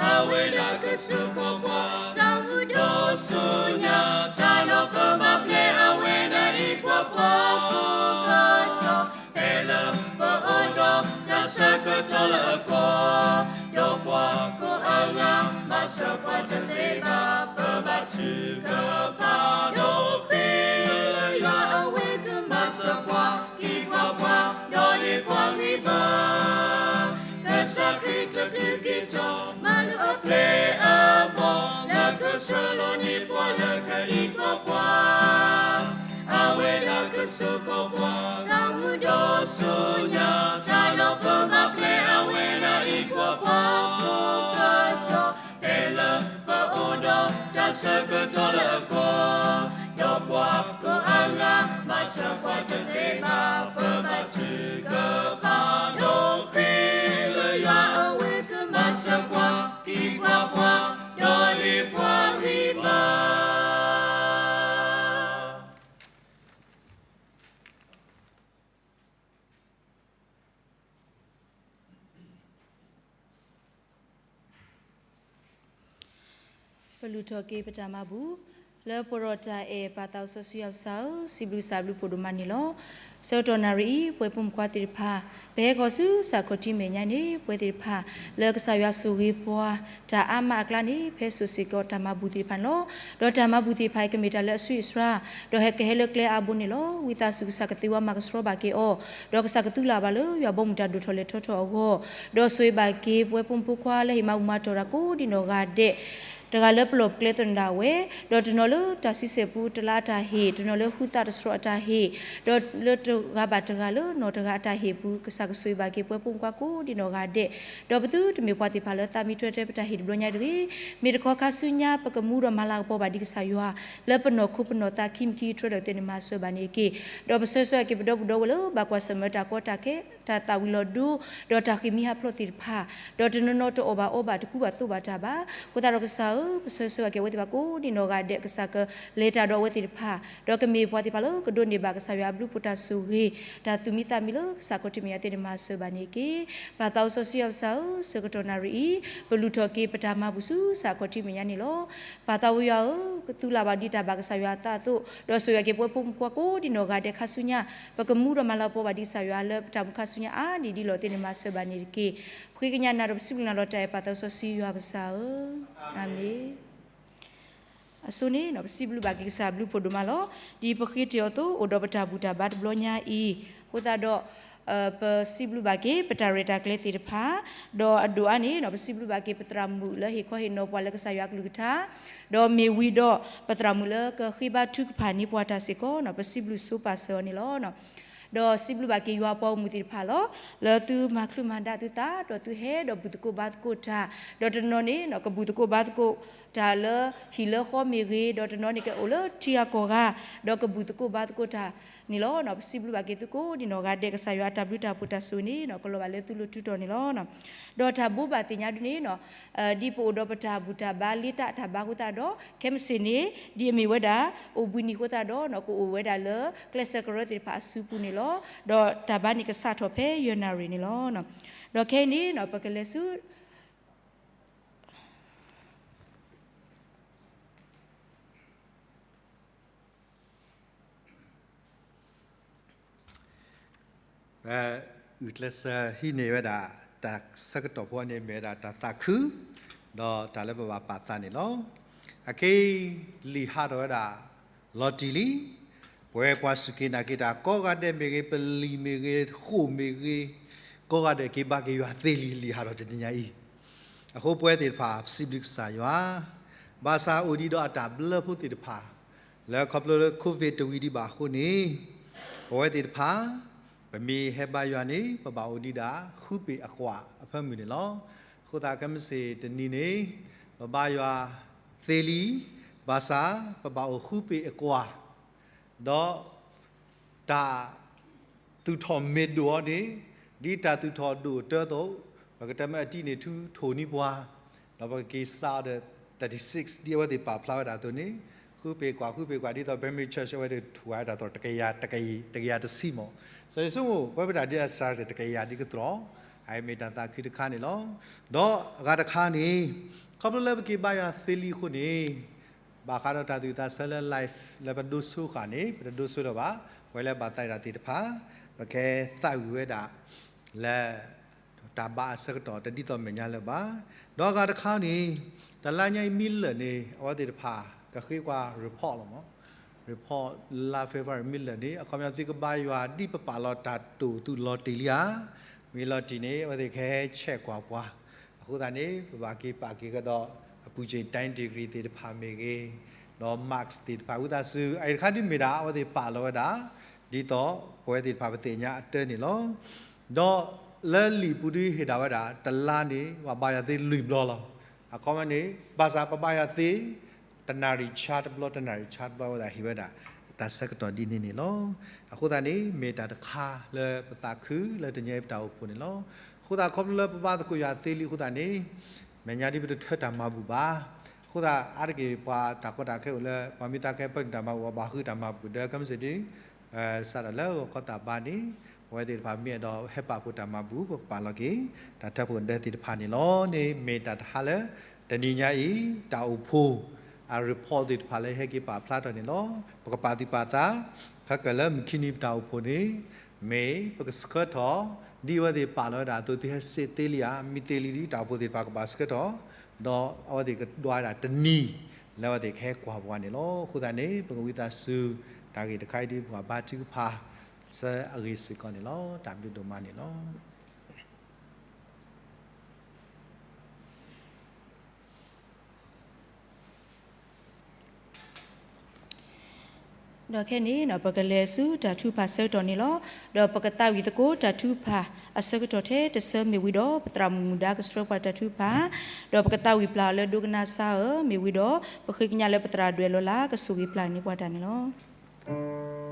အဝဲဒၣ်ကစူးကီးပှၤ တၢ်မူဒီးဆူညါ တၢ်ဒီးပဘၣ်ပျဲအဝဲဒၣ်ဟ့ၣ်ကွၢ်ပှၤကိးကတီၢ် ဖဲလၢပအိၣ်ဒီးတၢ်ဆၢကတီၢ်လၢအကီ ဒီးပှၤကိးအဂၤ မၤစၢၤပှၤတသ့ဘၣ် ပဘၣ်ထုကဖၣ်ဒီးဃ့လၢယွၤ အဝဲကမၤစၢၤပှၤ ဟ့ၣ်ပှၤပှၤ ဒီးဟ့ၣ်ပှၤဂံၢ်ဘါ ကစၢ်ခရံာ်တချုးက့ၤထီၣ် မၤလိအပျဲၢ်အဘီၣ် လၢကဆှၢလီၤန့ၢ်ပှၤလၢကဟ့ၣ်ကွၢ်ပှၤ အဝဲဒၣ်ကစူးကီးပှၤ တၢ်မူဒီးဆူညါ တၢ်ဒီးပဘၣ်ပျဲအဝဲဒၣ်ဟ့ၣ်ကွၢ်ပှၤကိးကတီၢ် ဖဲလၢပအိၣ်ဒီးတၢ်ဆၢကတီၢ်လၢအကီ ဒီးပှၤကိးအဂၤ မၤစၢၤပှၤတသ့ဘၣ် ပဘၣ်ထုကဖၣ်ဒီးဃ့လၢယွၤ အဝဲကမၤစၢၤပှၤ ဟ့ၣ်ပှၤပှၤ ဒီးဟ့ၣ်ပှၤဂံၢ်ဘါ ပလူၤထီၣ်က့ၤပတၢ်မၤဘူၣ် လၢပှဲၤဒီးတၢ်အဲၣ် ပၢ်သးစီဆှံယွၤပစၢ်ဧၢ, စံးဘျုးကစၢ်အဘျုးဖးဒိၣ်မးန့ၣ်လီၤ. ဆၢကတီၢ်နၣ်ရံၣ်အံၤ ပှၤပိာ်မုၣ်ခွါသ့ၣ်တဖၣ် ပဟဲခီဆူစးခီၣ်ထံးမဲာ်ညါန့ၣ် ပှၤသ့ၣ်တဖၣ် လၢကစၢ်ယွၤဆိၣ်ဂ့ၤပှၤ တၢ်အါမးအကျါန့ၣ် ပဟဲစိာ်စ့ၢ်ကီးတၢ်မၤဘူၣ်သ့ၣ်တဖၣ်န့ၣ်လီၤ. ဒီးတၢ်မၤဘူၣ်သ့ၣ်တဖၣ်အံၤ ကမ့ၢ်တၢ်လၢအဆှံအစှၤ ဒီးဟဲကဟဲလၢကျဲအါဘိန့ၣ်လီၤ. ဝံသးစူၤကစၢ်ကသ့ဝါမၤကဆှီဘၣ်က့ၤအီၤ, ဒီးကစၢ်ကသူလၢ်ဘၣ်လၢ ယွၤဘီမုၢ်တၢ်ဒိၣ်ထီၣ်လဲၤထီထီၣ်အဂီၢ်, ဒီးဆိၣ်ဂ့ၤဘၣ်က့ၤပှၤပိာ်မုၣ်ဖိခွါလၢဟ့ၣ်မၤဘူၣ်မၤတီၢ်တၢ်ကိးဒံနီၢ်ဂၤဒဲး တဂၤလၢပလီၢ်ပကျဲသနၢၣ်ဒၣ်ဝဲ, ဒီးတနီၤလၢတၢ်ဆံဆဲၣ်ပူၤတလါအတၢ်ဟ့ၣ်, တနီၤလၢဟူသးတဆှီအတၢ်ဟ့ၣ်, ဒီးလၢတဂၤဘၣ်တဂၤလၢနီၢ်တဂၤအတၢ်ဟ့ၣ်အပူၤ ကစၢ်ကဆိၣ်ဂ့ၤဘၣ်က့ၤပှၤပိာ်မုၣ်ဖိခွါကိးဒံနီၢ်ဂၤဒဲး, ဒီးပသုတမ့ၢ်ပှၤသ့ၣ်တဖၣ်လၢသးမံထွဲထဲပတၢ်ဟ့ၣ်တဘျီညါတဂ့ၤ, မ့ၢ်တခီခါဆူညါ ပကမူဒီးမၤလၤကပီၤဘၣ်ဒံးကစၢ်ယွၤ လၢပနီၢ်ခိပနီၢ်သးခံမံၤခံကတြၢၤဒီးသ့ၣ်န့ၣ်မၤစၢၤဘၣ်န့ၣ်တက့ၢ်. ဒီးပဆၢဂ့ၤဆၢဝါက့ၤပဒီပုၢ်ဒီဝဲၢ်လၢဘၣ်ကွၢ်ဆၢၣ်မဲာ်တၢ်ကီတၢ်ခဲ တၢ်သၣ်ဝံၤလီၤဒိ ဒီးတၢ်ဃ့ၢ်မှံဟးဖျိးသ့ၣ်တဖၣ်, ဒီးတနီၤနီၤတအီၣ်ဘၣ်အီဘၣ်တကူဘၣ်သိးဘၣ်တၢ်ဘၣ်. အဃိသတးဒီးကစၢ်ဧၢ, ပဆၢဂ့ၤဆၢဝါက့ၤအဝဲသ့ၣ်တဖၣ်ကိးဒံနီၢ်ဂၤဒဲး ကစၢ်ကလဲၤတၢ်ဒီးအဝဲသ့ၣ်တဖၣ်, ဒီးကမ့ၢ်ပှၤသ့ၣ်တဖၣ်လၢကဒိးန့ၢ်ဘၣ်ကစၢ်ယွၤအဘျုးဖှိၣ်တၢ်ဆိၣ်ဂ့ၤ တၢ်သူၣ်မံသးမံလၢကစၢ်ခီၣ်ထံးမဲာ်ညါသ့ၣ်န့ၣ်မၤစၢၤဘၣ်န့ၣ်တက့ၢ်. ပၢ်သးစီဆှံယွၤပစၢ်ဧၢ, ဆၢကတီၢ်နၣ်ရံၣ်အံၤ ပလူၤထီၣ်က့ၤပတၢ်မၤဘူၣ်ဆူစးခီၣ်ထံးမဲာ်ညါန့ၣ်လီၤ. ပၢ်သးဝံယွၤဧၢ, ကသူလၢ်ဘၣ်ဒံးတၢ်ဘၣ်ကစၢ်ယွၤအသးအသိး, ဒီးဆိၣ်ဂ့ၤက့ၤပှၤပိာ်မုၣ်ဖိခွါကိးဒံနီၢ်ဂၤဒဲးခါဆူညါ, ပကမူဒီးမၤလၤကပီၤဘၣ်ဒံးကစၢ်ယွၤလၢပတၢ်မူခါဆူညါအါဒံးဒံးလီၤသ့ၣ်န့ၣ်မၤစၢၤဘၣ်န့ၣ်တက့ၢ်. ပဃ့ကညးနၤဒီးပစံးဘျုးနၤလီၤတၢ်အဲၣ်ပၢ်သးစီဆှံယွၤပစၢ်ဧၢ, အၤမ့ၣ်. အဆိန့ၣ် ပစံးဘျုးဘၣ်က့ၤကစၢ်အဘျုးဖးဒိၣ်မးလီၤ. ဒ်ပဃ့တ့ၢ်အီၤအသိး အိၣ်ဒီးပတၢ်ဘူၣ်တၢ်ဘါတဘျီညါအံၤ, အဃိသတးဒီး ပစံးဘျုးဘၣ်က့ၤ ပတၢ်ရဲၣ်တၢ်ကျဲၤသ့ၣ်တဖၣ်, ဒီးအဒိၣ်အါန့ၣ် ပစံးဘျုးဘၣ်က့ၤ ပသရၣ်မုၣ်လၢဟ့ၣ်ခီဟ့ၣ်နီၤပှၤလၢကစၢ်ယွၤအကလုၢ်ကထါ, ဒီးမ့ၢ်ဝံၤဒီး ပသရၣ်မုၣ်လၢကဃ့ဘါထုကဖၣ်န့ၢ်ပှၤတၢ်စ့ၢ်ကီးန့ၣ် ပစံးဘျုးဆိပာ်စၢၤအီၤန့ၣ်လီၤ. ဒီးစံးဘျုးဘၣ်က့ၤယွၤအပှၤဂီၢ်မုၢ်သ့ၣ်တဖၣ်လီၤ. လၢသုမၤချုးမၤဒါသုသး ဒီးသုဟဲဒီးဘူၣ်သကိးဘါသကိးတၢ်, ဒီးတနီၤန့ၣ် ကဘူၣ်သကိးဘါသကိးတၢ်လၢဟံၣ်လၢဃီမ့ၢ်ဂ့ၤ, ဒီးတနီၤန့ၣ်ကအိၣ်လၢထံဂၤကီၢ်ဂၤ, ဒီးကဘူၣ်သကိးဘါသကိးတၢ်န့ၣ်လီၤ. ပစံးဘျုးဘၣ်က့ၤသုကိးဒံနီၢ်ဂၤဒဲး ကစၢ်ယွၤအတၢ်ဘျုးတၢ်ဖှိၣ်တၢ်ဆိၣ်ဂ့ၤန့ၣ် ကလီၤဘၣ်လၢသုလိၤတုၤတီၤန့ၣ်လီၤ. ဒီးတၢ်ဘိးဘၣ်သ့ၣ်ညါဒ်န့ၣ် ဒ်ပအိၣ်ဒီးပတၢ်ဘူၣ်တၢ်ဘါလ့တၢ်အတၢ်ဘါအဃိသတးဒီး ခဲမုၢ်ဆ့ၣ်န့ၣ် ဒ်အမ့ၢ်ဝဲဒၣ် အိၣ်ဘှံးနံၤအဃိသတးဒီး ကအိၣ်ဝဲဒၣ်လၢကျဲးစၢးကရၢသ့ၣ်တဖၣ်အစုပူၤန့ၣ်လီၤ. ဒီးတၢ်ဘါန့ၣ်ကစးထီၣ်ဖဲယဲၢ်နၣ်ရံၣ်န့ၣ်လီၤ. ဒီးခဲအံၤန့ၣ် ပကလဲၤဆူ ပဂုာ်ကျဲးစၢးဟံးန့ၢ်ဝဲဒၣ် တၢ်ဆၢကတီၢ်ဖိန့ၣ်မ့ၢ်ဝဲဒၣ်တၢ်သးခု, ဒီးတၢ်လၢပဘၣ်ပာ်သးန့ၣ်လီၤ. အခဲအံၤ လံာ်ဟးထီၣ်ဝဲဒၣ် လီၤတံၢ်လံ. ပဝဲပှၤစူၢ်က့ၤနာ်က့ၤတၢ် ကိးဂၤဒဲးမ့ၢ်ဂ့ၤ, ပလံာ်မ့ၢ်ဂ့ၤ, ဃိာ်မ့ၢ်ဂ့ၤ, ကိးဂၤဒဲးက့ၤဘါက့ၤယွၤသ့လံ, လံာ်ဟးထီၣ်တနံၤညါအံၤ. အဃိပဝဲသ့ၣ်တဖၣ် ပစံးဘျုးကစၢ်ယွၤ ဘၣ်ဆၣ်အိၣ်ဒံးဒီးအတၢ်ဘျၢဖိသ့ၣ်တဖၣ် လၢခီဖျိလၢ COVID တဝံၤဒံးဘၣ်အဃိန့ၣ်, ပဝဲသ့ၣ်တဖၣ် ပမ့ၢ်ဟဲဘါယွၤန့ၣ် ပဘၣ်အိၣ်ဒံးဒၣ် ဃုပ့ၤအကွာ်အဖၢမုၢ်န့ၣ်လီၤ. အဃိသတးခဲမုၢ်ဆ့ၣ်တနံၤန့ၣ် ပဘါယွၤသ့လံ, ဘၣ်ဆၣ်ပဘၣ်အိၣ်ဃုပ့ၤအကွာ်, ဒီး တၢ်သူၣ်ထီၣ်မ့ၢ်ဒိၣ်အီၤန့ၣ်, ဒ်တၢ်သူၣ်ထီၣ်ဒိၣ်အတၢ်အသိး, ပကတဲမ့ၢ်အတံၤန့ၣ် ထူထိၣ်န့ၢ်ပှၤ, ဒီးပကက့ၤစးအီၤဒီး thirty six ဒ်အဝဲသ့ၣ်ပာ်ဖျါဝဲဒၣ်အသိးန့ၣ်, ဃုပ့ၤကွာ် ဃုပ့ၤကွာ် ဒ်သိး Burmese Church အဝဲသ့ၣ်ထူၣ်ဝဲဒၣ်သိး တကယၤ တကယၤတဆံမး. စီၤယိၤဆိမိၣ် ပဝဲပတၢ်ဒ်အစးတကယၤဒ်ကတြီၤ, အမ့ၢ်တၢ်သးခုတခါန့ၣ်လီၤ. ဒီးအဂၤတခါန့ၣ်, ခီဖျိလၢပက့ၤဘါယွၤသ့လံအဃိန့ၣ် ဘၣ်ဃးဒီးတၢ်သူၣ်ဝံၣ်သးဆၢလၢ live လၢပဒိဆိဃာ်န့ၣ် ပတဒိဆိလၢၤဘၣ်. ပဝဲလၢဘၣ်သးဒၣ်သ့ၣ်တဖၣ် ပကသးဝံၣ်ဝဲဒၣ် လၢ တၢ်ဘါအဆၢကတီၢ်တဒ်သိးမဲာ်ညါလၢၤဘၣ်. ဒီးအဂၤတခါန့ၣ်, တလါညါအံၤမ့ၢ်လၢာ်န့ၣ် အဝဲသ့ၣ်တဖၣ် ကဃ့ကွၢ် report လီၤမး. Report လါ February မ့ၢ်လၢာ်န့ၣ် အခီပညီသုကဘါယွၤဒ်ပပာ်လီၤတၢ်တိာ်သူၣ်လီၤတံၢ်လံဧါ, မ့ၢ်လီၤတံၢ်န့ၣ် အဝဲသ့ၣ်ကဟဲ check ကွၢ်ပှၤ. အဃိသတးန့ၣ် ပဘၣ်က့ၤပာ်က့ၤကဒီး အပူၤစ့ၣ် တိုင်း degree သ့ၣ်တဖၣ်မ့ၢ်ဂ့ၤ, ဒီး marks သ့ၣ်တဖၣ် ဝံသးစူၤ အအံၤတခါဒ်မ့ၢ်ဒၣ် အဝဲသ့ၣ်ပာ်လီၤဝဲဒၣ် ဒ်သိးပဝဲသ့ၣ်တဖၣ်ပသ့ၣ်ညါအတၢ်န့ၣ်လီၤ. ဒီးလၢလံာ်ပူၤဒ်ဟ့ၣ်ဒၣ်ဝဲဒၣ် တလါန့ၣ် ပှၤဘါယွၤသ့လွံၢ်ဘျီလီၤ. အခီပညီန့ၣ် ဘၣ်ဆၣ်ပဘါယွၤသ့ တနၣ်ရံၣ်ဆါတဘျီ တနၣ်ရံၣ်ဆါတဘျီ အဝဲသ့ၣ်ဟ့ၣ်ဝဲဒၣ် တၢ်ဆၢကတီၢ်ဒ်န့ၣ်န့ၣ်လီၤ. အဃိသတးန့ၣ် မ့ၢ်တၢ်တခါလၢပသးခုလၢတနံၤအံၤပတၢ်အိၣ်ဖှိၣ်န့ၣ်လီၤ. အဃိသတးခီဖျိလၢပဘါသကိးယွၤသ့လံအဃိသတးန့ၣ် မဲာ်ညါဒ်ပတထၢတၢ်မၤဘူၣ်ဘၣ်. အဃိသတးအါတက့ၢ်ပှၤတၢ်ကီတၢ်ခဲအိၣ်လၢ ပှၤမ့ၢ်သးကဟဲပၢနုာ်တၢ်မၤဘူၣ်အီၤ ဘၣ်ဃုတၢ်မၤဘူၣ်ဒီး ခဲမုၢ်ဆ့ၣ်ဒ် စးထီၣ်လၢဂီၤခီသးဘါန့ၣ် ပဝဲသ့ၣ်တဖၣ်မ့ၢ်အဲၣ်ဒိးဟဲပာ်ဖှိၣ်တၢ်မၤဘူၣ် ပကပာ်လီၤက့ၤ တၢ်ထၢဖှိၣ်ဒၢသ့ၣ်တဖၣ်န့ၣ်လီၤ. န့ၣ်မ့ၢ်တၢ်တဟါလၢ တနံၤညါအံၤ တၢ်အိၣ်ဖှိၣ် အ report သ့ၣ်တဖၣ်လၢဟဲက့ၤပာ်ဖျါထီၣ်န့ၣ်လီၤ. ပကပာ်သူၣ်ပာ်သး ခဲကၢၢ်လၢမုၢ်ခံနံၤပတၢ်အိၣ်ဖှိၣ်န့ၣ် မ့ၢ်ပကဆှၢထီၣ် ဒ်အဝဲသ့ၣ်ပာ်လီၤဝဲဒၣ်အသိး သုဟဲစ့းသ့လံဧါ မ့ၢ်သ့လံဒ်တၢ်အိၣ်ဖှိၣ်သ့ၣ်တဖၣ်ကဘၣ်ဆှၢထီၣ် ဒီးအဝဲသ့ၣ်ကဒွးဝဲဒၣ်တနံၤ လၢအဝဲသ့ၣ်ကဟဲကွၢ်ပှၤန့ၣ်လီၤ. အဃိသတးန့ၣ် ပကဝံသးစူၤ တၢ်ဂ့ၢ်တခါအံၤဒ်ပှၤဘါထုကဖၣ် ဆၢအဂ့ၢ်စ့ၢ်ကီးန့ၣ်လီၤ. တၢ်ဘျုးဒိၣ်မးန့ၣ်လီၤ. ဒီးခဲအံၤန့ၣ် ပကလဲၤဆူတၢ်ထုကဖၣ်အဆၢကတီၢ်န့ၣ်လီၤ. ဒီးပကသးဝံၣ်သကိးတၢ်ထုကဖၣ်အဆၢကတီၢ်ထဲတဆၢမ့ၢ်ဝံၤဒီး ပသရၣ်မုၣ်မုၢ်ဒါကဆှၢပှၤတၢ်ထုကဖၣ်, ဒီးပကသးဝံၣ်ပျၢ်အီၤလၢဒိကနၣ်စါဧၢ, မ့ၢ်ဝံၤဒီး ပဃ့ကညးလၢပသရၣ်ဒွဲၣ်လီၤလး ကဆိၣ်ဂ့ၤပျၢ်န့ၢ်ပှၤတၢ်န့ၣ်လီၤ.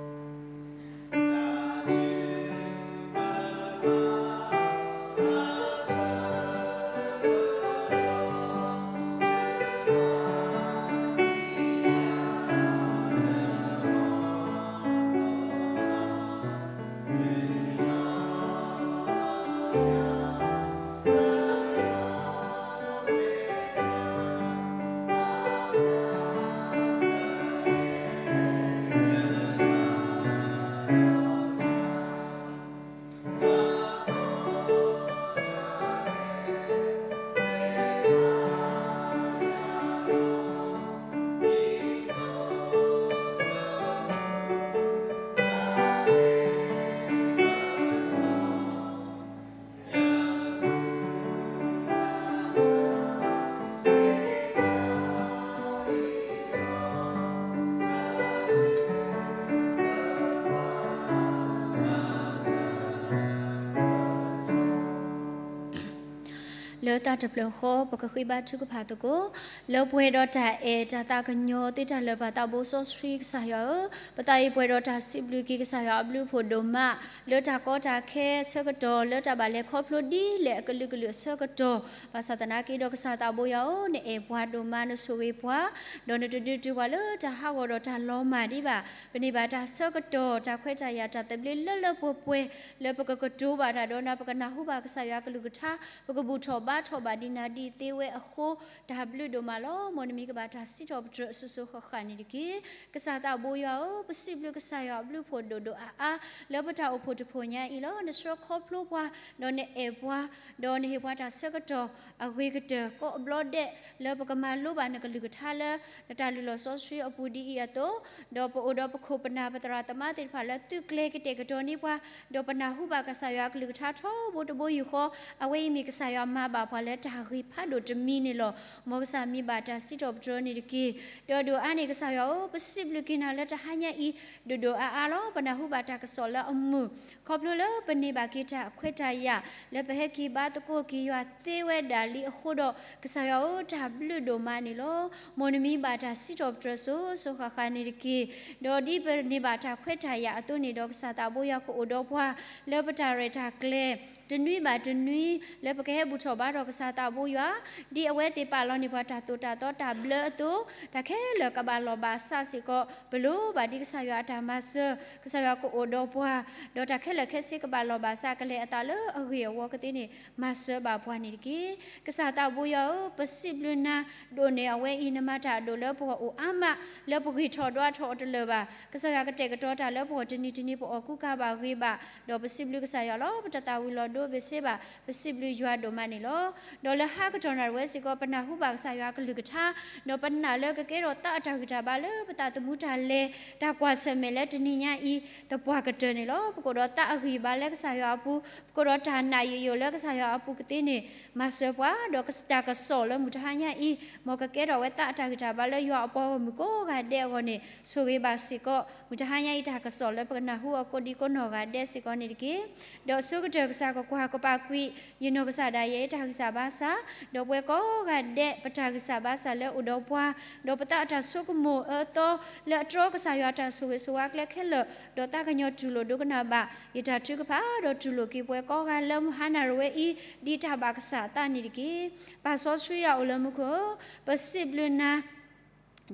လၢတၢ်တဖျၢၣ်ဃီ ပကဃ့ဘါထုကဖၣ်သကိး လၢပှဲၤဒီးတၢ်အဲၣ်တၢ်သးကညီၤသ့တၢ်လၢာ်ဘၣ်သးဘိစီဆှံကစၢ်ယွၤဧၢ, ပသးအံၤပှဲၤဒီးတၢ်စံးဘျုးက့ၤကစၢ်ယွၤအဘျုးအဖှိၣ်ဒိၣ်မး လၢတၢ်ကီတၢ်ခဲဆၢကတီၢ် လၢတၢ်ဘၣ်လဲၤခီဖျိဒ်လဲၣ်အကလုာ်ကလုာ်အဆၢကတီၢ်, ဘၣ်ဆၣ်သနာ်က့ဒီးကစၢ်သးဘိယွၤဧၢ, နအဲၣ်ပှၤဒိၣ်မး နဆိၣ်ဂ့ၤပှၤ, ဒီးနတဒုးတုၤပှၤလၢတၢ်ဟးဂီၤဒီးတၢ်လီၤမၢ်ဒံးဘၣ်. ပန့ၢ်ဘၣ်တၢ်ဆၢကတီၢ် တၢ်ခွဲးတၢ်ယာ် တၢ်သဘျ့လၢလၢပှဲၤပှဲၤ လၢပကကတိၤဘၣ်တၢ်ဒီးနၤ ပကနၢ်ဟူဘၣ်ကစၢ်ယွၤကလုၢ်ကထါ ပကဘူၣ်ထီၣ်ဘါထီၣ်ဘၣ်ဒံးနၤဒ်သ့ဝဲအဃိ တၢ်ဘျုးဒိၣ်မးလီၤ. မ်နမံၤကဘၣ်တၢ်စံးထီၣ်ပတြၢၤအစိၤစိၤဃၣ်ဃၣ်န့ၣ်တက့ၢ်. ကစၢ်သးဘိယွၤဧၢ, ပစံးဘျုးကစၢ်ယွၤအဘျုးအဖှိၣ်ဒိၣ်ဒိၣ်အါအါ လၢပတၢ်အိၣ်ဖှိၣ်တဖှိၣ်ညါအံၤလီၤ. နဆှၢခီဖျိပှၤ, ဒီးနအဲၣ်ပှၤ, ဒီးနဟ့ၣ်ပှၤတၢ်ဆၢကတီၢ်အဂ့ၤကတၢၢ်ကိးဘျီဒဲး လၢပကမၤလိဘၣ်နကလုၢ်ကထါလၢ နတၢ်လုၢ်လီၢ်စီဆှံအပူၤဒ်အံၤအသိး, ဒီးပအိၣ်ဒီးပခိၣ်ပနၢ်ပသရၣ်သမါသ့ၣ်တဖၣ်လၢသုကျဲၤကတဲာ်ကတီၤန့ၢ်ပှၤ, ဒီးပနၢ်ဟူဘၣ်ကစၢ်ယွၤအကလုၢ်ကထါထီဘိတဘိယူၢ်ဃီ, အဝဲအံၤမ့ၢ်ကစၢ်ယွၤမၤဘၣ် ပှၤလၢတၢ်ဂ့ၤဖးဒိၣ်တမံၤန့ၣ်လီၤ. မ်ကစၢ်မံဘၣ်တၢ်စံးထီၣ်ပတြၢၤန့ၣ်တက့ၢ်. ဒီးဒိၣ်အါန့ၣ် ကစၢ်ယွၤဧၢ, ပစံးဘျုးက့ၤနၤလၢတဟါညါအံၤ ဒိၣ်ဒိၣ်အါအါလီၤ. ပနၢ်ဟူဘၣ်တၢ်ကစီၣ်လၢအမုာ် ခီဖျိလၢပန့ၢ်ဘၣ်က့ၤတၢ်ခွဲးတၢ်ယာ် လၢပဟဲက့ၤဘါသကိးက့ၤယွၤသ့ဝဲဒၣ်လံအဃိဒီး ကစၢ်ယွၤဧၢ, တၢ်ဘျုးဒိၣ်မးန့ၣ်လီၤ. မ်နမံဘၣ်တၢ်စံးထီၣ်ပတြၢၤစိၤစိၤဃၣ်ဃၣ်န့ၣ်တက့ၢ်. ဒီးဒ်ပန့ၢ်ဘၣ်တၢ်ခွဲးတၢ်ယာ်အသိးန့ၣ်ဒီး ကစၢ်သးဘိယွၤကအိၣ်ဒီးပှၤ လၢပတၢ်ရဲၣ်တၢ်ကျဲၤ တနွံဘၣ်တနွံ လၢပကဟဲဘူၣ်ထီၣ်ဘါထီၣ်ကစၢ်သးဘိယွၤ, ဒ်အဝဲသ့ၣ်ပာ်လီၤန့ၢ်ပှၤတၢ်သိၣ်တၢ်သီတၢ်ဘျၢအသိး, တၢ်ခဲလၢာ်ကဘၣ်လီၢ်ဘၣ်စးစ့ၢ်ကီး ပလိၣ်ဘၣ်ဒ်ကစၢ်ယွၤအတၢ်မၤစၢၤ, ကစၢ်ယွၤကအိၣ်ဒီးပှၤ, ဒီးတၢ်ခဲလၢာ်ခဲဆ့ကဘၣ်လီၢ်ဘၣ်စး ကလဲၤအသးလၢအဂ့ၢ်အဝီကသ့န့ၣ် မၤစၢၤဘၣ်ပှၤန့ၣ်တက့ၢ်. ကစၢ်သးဘိယွၤဧၢ, ပစံးဘျုးနၤ, ဒိၣ်န့ၢ်အဝဲအံၤ နမၤတၢ်အဒိၣ်လၢပဂီၢ်အိၣ်အါမး, လၢပဂံၢ်ထီၣ်ဒွးထီၣ်အီၤတလၢာ်ဘၣ်. ကစၢ်ယွၤကတဲာ်ကတီၤတၢ်လၢပဂီၢ်တနံၤတနံၤ ပအီၣ်ကူကၤဘၣ်ဂ့ၤဘၣ်, ဒီးပစံးဘျုးကစၢ်ယွၤလီၤ. ပတသၣ်ဝံၤလီၤဒိဘ့ၣ်စ့ဘၣ်, ပစံးဘျုးယွၤဒိၣ်မးန့ၣ်လီၤ. ဒီးလၢဟါကတီၢ်နၣ်ရံၣ်ဝဲစ့ၢ်ကီး ပနၢ်ဟူဘၣ်ကစၢ်ယွၤအကလုၢ်ကထါ, ဒီးပနာ်လၢကကဲထီၣ်သးအတၢ်ဂံၢ်တၢ်ဘါလၢပသးသမူတၢ်လဲၤ တၢ်ကွၢ်ဆၢၣ်မဲာ်လၢတနံၤညါအံၤ သပှၢ်ကတၢၢ်န့ၣ်လီၤ. ပကအိၣ်ဒီးသးအဂံၢ်ဘါလၢကစၢ်ယွၤအပူၤ, ပကအိၣ်ဒီးတၢ်နာ်ယိာ်ယိာ်လၢကစၢ်ယွၤအပူၤကသ့န့ၣ် မၤစၢၤပှၤ, ဒီးတၢ်ကစီၣ်လၢမုၢ်တဟါညါအံၤ မ်ကကဲထီၣ်ဝဲသးအတၢ်ဂံၢ်တၢ်ဘါလၢယွၤအပှၤဂီၢ်မုၢ်ကိးဂၤဒဲးအဂီၢ်န့ၣ် ဆိၣ်ဂ့ၤဘၣ်စ့ၢ်ကီး မုၢ်တဟါညါအံၤတၢ်ကစီၣ်လၢပကနၢ်ဟူအီၤကိးဒံကိးနီၢ်ဂၤဒဲးစ့ၢ်ကီးန့ၣ်တက့ၢ်. ဒီးအဆိကတၢၢ်ကစၢ်ကကွၢ်ကပာ်ကွံာ် ယနီၢ်ကစၢ်ဒၣ်ယဲတၢ်ဂံၢ်စၢ်ဘါစၢ်, ဒီးပဝဲကိးဂၤဒဲးပတၢ်ဂံၢ်စၢ်ဘါစၢ်လၢအိၣ်ဒီးပှၤ, ဒီးပသးအတၢ်ဆိကမိၣ်အၢသီ လၢအတြီကစၢ်ယွၤတၢ်ဆိၣ်ဂ့ၤဆိၣ်ဝါကျဲခဲလၢာ်, ဒီးသးကညီၤတူၢ်လိာ်ဒိကနၣ်ဘၣ် ယတၢ်ထုကဖၣ်, ဒီးတူၢ်လိာ်က့ၤပဝဲကိးဂၤလၢမုၢ်ဟါနၣ်ရံၣ်ဝဲအံၤ ဒ်တၢ်ဘၣ်ကစၢ်အသးန့ၣ်တက့ၢ်. ပၢ်စီဆှံယွၤအိၣ်လၢမူခိၣ်ဧၢ, ပစံးဘျုးနၤ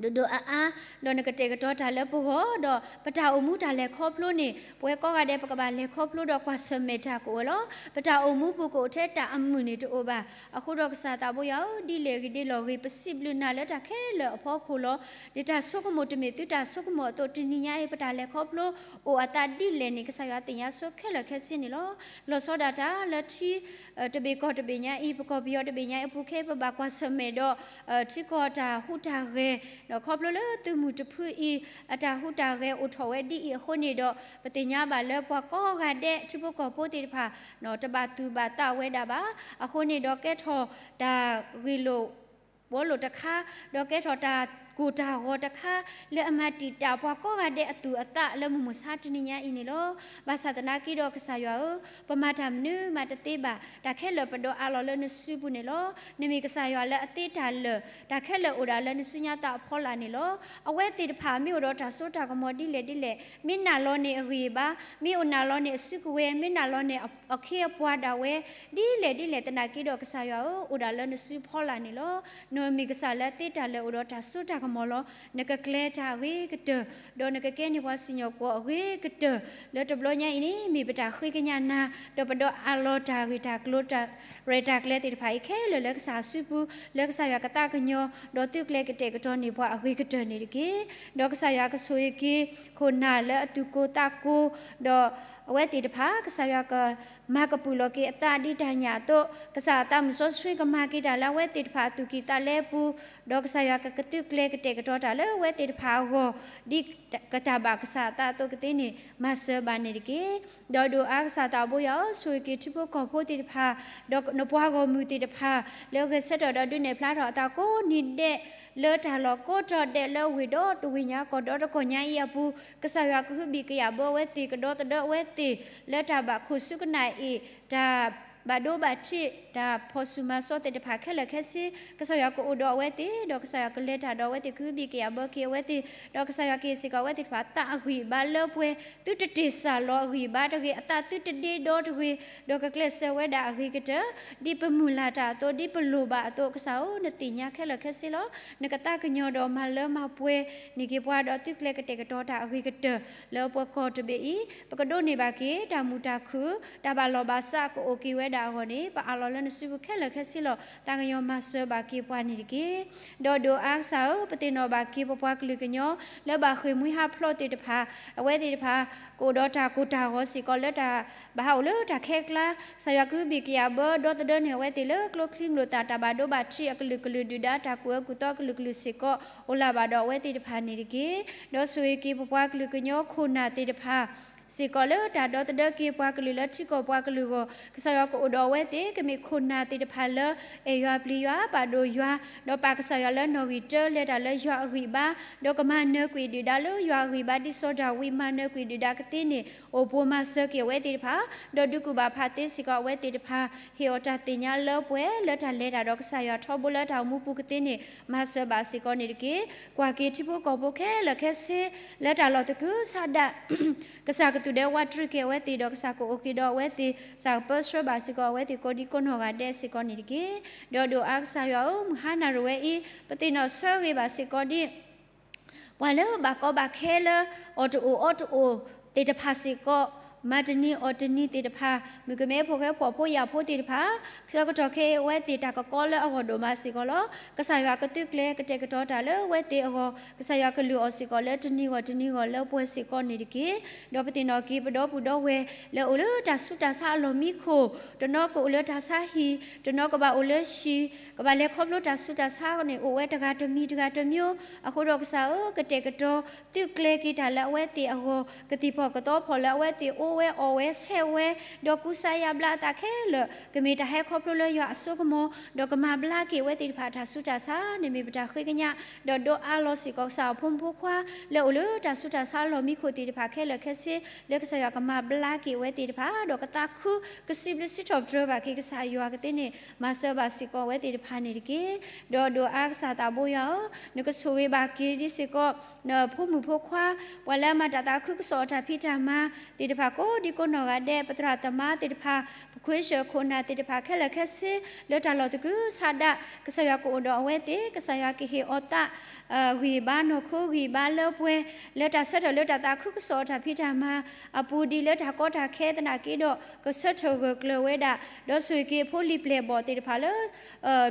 ဒိၣ်ဒိၣ်အါအါ, ဒီးနကတဲာ်ကတီၤတၢ်လၢပဂီၢ်, ဒီးပတၢ်အိၣ်မူတၢ်လဲၤခီဖျိန့ၣ် ပဝဲကိးဂၤဒဲး ပကဘၣ်လဲၤခီဖျိဒီးကွၢ်ဆၢၣ်မဲာ်တၢ်ကအိၣ်ဝဲလီၤ. ပတၢ်အိၣ်မူပူၤကအိၣ်ထဲတၢ်အမုာ်န့ၣ်တအိၣ်ဘၣ်. အဃိဒီးကစၢ်သးဘိယွၤဧၢ, ဒ်လဲၣ်ဂ့ၤဒ်လဲၣ်ဂ့ၤ ပစံးဘျုးနၤလၢတၢ်ခဲလၢာ်အဖီခိၣ်လီၤ. ဒ်တၢ်ဆိကမိၣ်တမ့ၢ်သုတၢ်ဆိကမိၣ်အသိး တနံၤညါအံၤ ပတၢ်လဲၤခီဖျိအိၣ်အသးဒ်လဲၣ်န့ၣ် ကစၢ်ယွၤသ့ၣ်ညါဆိခဲလၢာ်ခဲဆ့န့ၣ်လီၤ. လီၤဆီဒၣ်တၢ်လၢထံ တဘ့ၣ်ကီၢ်တဘ့ၣ်ညါအံၤ ပကီၢ်ပယီၤတဘ့ၣ်ညါအံၤအပူၤခဲအံၤ ပဘၣ်ကွၢ်ဆၢၣ်မဲာ်ဒီး ထံကီၢ်တၢ်ဟူးတၢ်ဂဲၤ, ဒီးခီဖျိလၢသုးမုၢ်တဖုအံၤ အတၢ်ဟူးတၢ်ဂဲၤအိၣ်ထီၣ်ဝဲဒ်အံၤအဃိန့ၣ်ဒီး ပသ့ၣ်ညါဘၣ်လၢပှၤကိးဂၤဒဲး ထံဖိကီၢ်ဖိသ့ၣ်တဖၣ် တဘၣ်သူၣ်ဘၣ်သးဝဲဒၣ်ဘၣ်. အဃိန့ၣ်ဒီးကဲထီၣ်တၢ်ဂ့ၢ်လိာ် ဘှီလိာ်တခါ, ဒီးကဲထီၣ်တၢ်ကိၢ်တၢ်ဂီၤတခါ လၢအမၤတံာ်တာ်ပှၤကိးဂၤဒဲးအသူၣ်အသးလၢမုၢ်မဆါတနံၤညါအံၤန့ၣ်လီၤ. ဘၣ်ဆၣ်သနာ်က့ဒီးကစၢ်ယွၤဧၢ, ပမၤတၢ်မနုၤမးတသ့ဘၣ်, တၢ်ခဲလၢာ်ပဒိးအးလီၤလၢနစုပူၤန့ၣ်လီၤ. နမ့ၢ်ကစၢ်ယွၤလၢအသ့တၢ်လၢာ်, တၢ်ခဲလၢာ်အိၣ်ဒၣ်လၢနစုညါသးအဖီလာ်န့ၣ်လီၤ. အဝဲသ့ၣ်တဖၣ်မ့ၢ်အိၣ်ဒီးတၢ်စိတၢ်ကမီၤဒ်လဲၣ်ဒ်လဲၣ်, မ့ၢ်နာ်လီၤန့ၢ်အဂံၢ်အဘါ, မ့ၢ်အိၣ်နာ်လီၤန့ၢ်အစုကဝဲၤ, မ့ၢ်နာ်လီၤန့ၢ်အခ့အပှၤဒၣ်ဝဲ ဒ်လဲၣ်ဒ်လဲၣ် သနာ်က့ဒီးကစၢ်ယွၤဧၢ, အိၣ်ဒၣ်လၢနစုဖီလာ်န့ၣ်လီၤ. နမ့ၢ်ကစၢ်လၢအသ့တၢ်လၢာ်အိၣ်ဒီးတၢ်စိတၢ်ကမီၤလီၤ. နကကျဲၤတၢ်အဂ့ၤကတၢၢ်, ဒီးနကကဲန့ၢ်ပှၤစံၣ်ညီၣ်ကွီၢ်အဂ့ၤကတၢၢ်, လၢတဘျီညါအံၤန့ၣ် မ့ၢ်ပတၢ်ဃ့ကညးနၤ, ဒီးပဒိးအးလီၤတၢ်ဂ့ၢ်တၢ်ကျိၤတၢ်ရဲၣ်တၢ်ကျဲၤသ့ၣ်တဖၣ်အံၤခဲလၢာ်လၢကစၢ်အစုပူၤ, လၢကစၢ်ယွၤကသးကညီၤ, ဒီးသုကျဲၤကတဲာ်ကတီၤန့ၢ်ပှၤအဂ့ၤကတၢၢ်န့ၣ်တက့ၢ်. ဒီးကစၢ်ယွၤကဆိၣ်ဂ့ၤက့ၤ ခိၣ်နၢ်လၢအသူၣ်ကိၢ်သးကိၢ်, ဒီးအဝဲသ့ၣ်တဖၣ် ကစၢ်ယွၤက မၤကပုာ်လီၤက့ၤအသးဒ်တၢ်ညၣ်အသိး, ကစၢ်အသးမုၣ်စီဆှံကမၤက့ၤတၢ်လၢအဝဲသ့ၣ်တဖၣ်အသူၣ်ကံၢ်သးလဲပူၤ, ဒီးကစၢ်ယွၤကကသုကျဲၤကတဲာ်ကတီၤတၢ်လၢအဝဲသ့ၣ်တဖၣ်အဂီၢ်, ဒ်ကတၢ်ဘၣ်ကစၢ်အသးအသိးကသ့န့ၣ် မၤစၢၤဘၣ်န့ၣ်တက့ၢ်. ဒီးဒိၣ်အါကစၢ်သးဘိယွၤဧၢ, ဆိၣ်ဂ့ၤက့ၤထံဖိကီၢ်ဖိသ့ၣ်တဖၣ်, ဒီးနပှၤဂီၢ်မုၢ်သ့ၣ်တဖၣ်, လၢအဂဲၤဆၢထၢၣ်ဒီးဒုးနဲၣ်ဖျါထီၣ်အသးကိးနံၤဒဲး, လၢတၢ်လီၢ်ကိးတီၤဒဲးလၢဝ့ၢ်ဒီတဝ့ၢ်ညါကီၢ်ဒီတကီၢ်ညါအံၤအပူၤ, ကစၢ်ယွၤကဟုဘံၣ်ကယာ်ဘၢဝဲသ့ၣ်, ကဒီသဒၢဝဲသ့ၣ်, လၢတၢ်ဘၣ်ခိၣ်ဆူကနၣ်အ့ၣ်, တၢ်ဘၣ်ဒိဘၣ်ထံး, တၢ်ဖီၣ်ဆူၣ်မၤစီသ့ၣ်တဖၣ်ခဲလၢာ်ခဲဆ့, ကစၢ်ယွၤကအိၣ်ဒီးအဝဲသ့ၣ်, ဒီးကစၢ်ယွၤကလဲၤတၢ်ဒီးအဝဲသ့ၣ်, ကဟုဘံၣ်ကယာ်ဘၢက့ၤအဝဲသ့ၣ်, ဒီးကစၢ်ယွၤကဟ့ၣ်စ့ၢ်ကီးအဝဲသ့ၣ်တဖၣ်သးအဂံၢ်အဘါလၢပှဲၤ, သုတတ့ၢ်စၢ်လီၤအဂံၢ်အဘါတဂ့ၤ, အသးသုတဒ့ဒီတဂ့ၤ, ဒီးကကျဲးစၢးဝဲဒၣ်အဂ့ၤကတၢၢ်, ဒ်ပမုၢ်လၢ်တၢ်အသိး, ဒ်ပလိၣ်ဘၣ်အသိး, ကစၢ်ဧၢ, နသ့ၣ်ညါခဲလၢာ်ခဲဆ့လီၤ. နကသးကညီၤဒီးမၤလၢမၤပှဲၤန့ၢ်က့ၤပှၤ, ဒီးသုကျဲၤကတဲာ်ကတီၤတၢ်အဂ့ၤကတၢၢ် လၢပှၤကီၢ်တဘ့ၣ်အံၤ, ပကဒိးန့ၢ်ဘၣ်က့ၤ တၢ်မုာ်တၢ်ခုၣ်, တၢ်ဘၣ်လီၢ်ဘၣ်စးကအိၣ်က့ၤဝဲဒၣ်အဂီၢ်န့ၣ်, ပအးလီၤလၢနစုပူၤခဲလၢာ်ခဲဆ့လီၤ. သးကညီၤမၤစၢၤဘၣ်က့ၤပှၤန့ၣ်တက့ၢ်. ဒီးဒိၣ်အါကစၢ်ဧၢ, ပသ့ၣ်နီၣ်ဘၣ်က့ၤပပှၤကလုာ်ကညီ လၢဘၣ်ဃ့ၢ်မှံဟးဖျိးသ့ၣ်တဖၣ်, အဝဲသ့ၣ်တဖၣ် ကအိၣ်ဒီးတၢ်ကိၢ်တၢ်ဂီၤစ့ၢ်ကီးလၢတၢ်ဘၣ်ဟးအိၣ်လၢတၢ်ခဲကျါ, ကစၢ်ယွၤကဟုဘံၣ်ကယာ်ဘၢဒီသဒၢန့ၢ်အဝဲသ့ၣ်လၢကျိချံမျိာ်သၣ်တၢ်ဘၣ်ဒိဘၣ်ထံးအကလုာ်ကလုာ်ဒုၣ်ဒါတၢ်ကူၣ်အၢကူၣ်သီအကလုာ်ကလုာ်စ့ၢ်ကီး အိၣ်လၢၤဘၣ်ဒီးအဝဲသ့ၣ်တဖၣ်န့ၣ်တက့ၢ်. ဒီးဆိၣ်ဂ့ၤက့ၤပပှၤကလုာ်ကညီခိၣ်နၢ်သ့ၣ်တဖၣ် စ့ၢ်ကီးလၢတၢ်ဒီသဒၢက့ၤပှၤကလုာ်လၢထံကီၢ်ပှၤကလုာ်အဂီၢ်, ကစၢ်ယွၤကအိၣ်ဒီးအဝဲသ့ၣ် ကမ့ၢ်ခိၣ်နၢ်သ့ၣ်တဖၣ်လၢ အဲၣ်ယွၤပျံၤယွၤ ပာ်ဒိၣ်ယွၤ, ဒီးပာ်ကစၢ်ယွၤလၢနီၣ်ဂံၢ်တၢ လဲၤတၢ်လၢယွၤအဂံၢ်ဘါ, ဒီးကမၤနၢၤကွံာ်ဒုၣ်ဒါလၢယွၤအဂံၢ်ဘါ ဒ်စီၤဒၤဝံးမၤနၢၤကွံာ်ဒုၣ်ဒါကသ့န့ၣ် အိၣ်ပိၤမၤစၢၤက့ၤအဝဲသ့ၣ်တဖၣ်, ဒီးဒုးကူၣ်ဘၣ်ဖးသ့စ့ၢ်ကီးအဝဲသ့ၣ်တဖၣ်, ဟ့ၣ်အီၤတၢ်သ့ၣ်ညါလၢပှဲၤ လၢတၢ်လဲၤတၢ်ဒီးကစၢ်ယွၤထီဘိလၢတၢ်အိၣ်မူပူၤကသ့န့ၣ် မၤစၢၤဘၣ်စ့ၢ်ကီးန့ၣ်တက့ၢ်. ကွၢ်က့ၤထံဖိကီၢ်ဖိခဲလၢာ်ခဲဆ့ လၢတၢ်လီၢ်သကုၤဆးဒး ကစၢ်ကသူၣ်ဒဲဝးတြူာ်က့ၤအဝဲသ့ၣ်ဒီး ကစၢ်ကအိၣ်က့ၤဒီးအဝဲသ့ၣ်, ကစၢ်ကပၢဆှၢဘၣ်စ့ၢ်ကီးအဝဲသ့ၣ်ကိးဒံကိးနီၢ်ဂၤဒဲးစ့ၢ်ကီးန့ၣ်တက့ၢ်. ဒီးဒိၣ်အါကစၢ်ယွၤဧၢ, မုၢ်ဟါနၤတဝဲအံၤ ပသ့ၣ်နီၣ်ဆၢဂ့ၤဘၣ်စ့ၢ်ကီးဒ် ပှၤလၢဘၣ်ကီဘၣ်ခဲလၢ အီၣ်တအိၣ်အီတအိၣ်သ့ၣ်တဖၣ်စ့ၢ်ကီး, မၤတနံၤအီၣ်တနံၤသ့ၣ်တဖၣ်, မုၣ်ကမဲဖိဃဲဖိအဖိယာ်ဖိသ့ၣ်တဖၣ်, ဆၢကတီၢ်ခဲအံၤအဝဲသ့ၣ်တၢ်ကကီလၢအဂီၢ်ဒိၣ်မးစ့ၢ်ကီးလီၤ. ကစၢ်ယွၤကသုးကျဲၤကတဲာ်ကတီၤတၢ်လၢအဝဲသ့ၣ်အဂီၢ်, ကစၢ်ယွၤကလုၢ်အီၣ်စ့ၢ်ကီးလၢတနံၤဂီၢ်တနံၤဂီၢ်လၢပှဲၤစ့ၢ်ကီးန့ၣ်တက့ၢ်. ဒီးပသ့ၣ်နီၣ်က့ၤပဒီပုၢ်ဒီဝဲၢ်လၢအိၣ်လၢတၢ်ဆူးတၢ်ဆါအလီၢ်မံခိၣ်, တနီၤကအိၣ်လၢတၢ်ဆါဟံၣ်, တနီၤကဘၣ်အိၣ်လၢဟံၣ်, ကဘၣ်လဲၤခီဖျိတၢ်ဆူးတၢ်ဆါန့ၣ် အိၣ်ဝဲတဂၤတမံၤတဂၤတမံၤ, အဃိဒီးကစၢ်ဧၢ, ကတဲာ်ကတီၤ သုးကျဲၤက့ၤတၢ်လၢအဝဲသ့ၣ်အဂီၢ်, ကသံၣ်ဖီၣ်ကသီဖီၣ်လၢအဝဲသ့ၣ်အိၣ်ဝဲအီၣ်ဝဲဆဲးဝဲ, ဒီးကူစါယါဘျါအသးခဲလၢာ်, ကမ့ၢ်တၢ်ဟဲခီဖျိလၢယွၤအစိကမီၤ, ဒီးကမၤဘျါက့ၤအဝဲသ့ၣ်တဖၣ်တၢ်ဆူးတၢ်ဆါန့ၣ်မ့ၢ်ပတၢ်ဃ့ကညး, ဒီးဒိၣ်အါလီၤစ့ၢ်ကီးကစၢ်အဖိမုၣ်ဖိခွါ လၢအိၣ်လၢတၢ်ဆူးတၢ်ဆါအလီၢ်မံခိၣ်သ့ၣ်တဖၣ်ခဲလၢာ်ခဲဆ့, လၢကစၢ်ယွၤကမၤဘျါက့ၤအဝဲသ့ၣ်တဖၣ်, ဒီးကသးခု ကစံးဘျုးစံးထီၣ်ပတြၢၤဘၣ်က့ၤကစၢ်ယွၤကသ့န့ၣ် မၤစၢၤဘၣ်စ့ၢ်ကီးအဝဲသ့ၣ်တဖၣ်န့ၣ်တက့ၢ်. ဒီးဒိၣ်အါကစၢ်သးဘိယွၤဧၢ, နကဆိၣ်ဂ့ၤဘၣ်က့ၤဒ်စ့ၢ်ကီး နဖိမုၣ်ဖိခွါ, ပှၤလၢအမၤတၢ်သးခုကစီၣ်အတၢ်ဖံးတၢ်မၤသ့ၣ်တဖၣ်ကိးဒံကိးနီၢ်ဂၤဒဲး, ပသရၣ်သမါသ့ၣ်တဖၣ်, ပခွ့ဆၢခိၣ်နၢ်သ့ၣ်တဖၣ်ခဲလၢာ်ခဲဆ့, လၢတၢ်လီၢ်သကုၤဆးဒး, ကစၢ်ယွၤကအိၣ်ဒီးအဝဲသ့ၣ်, ကစၢ်ယွၤကဟ့ၣ်အီၤသး ဂံၢ်ဘါနီၢ်ခိဂံၢ်ဘါလၢပှဲၤ, လၢတၢ်ဆၢထၢၣ်လၢတၢ်သးခုကစီၣ်အတၢ်ဖံးတၢ်မၤအပူၤဒ်လၢတၢ်ကီတၢ်ခဲသနာ်က့ဒီး ကဆၢထၢၣ်ဂၢၢ်ကျၢၤဝဲဒၣ်, ဒီးဆိၣ်ဂ့ၤက့ၤဖိလံၤပျဲၢ်ဘီၣ်သ့ၣ်တဖၣ်လၢ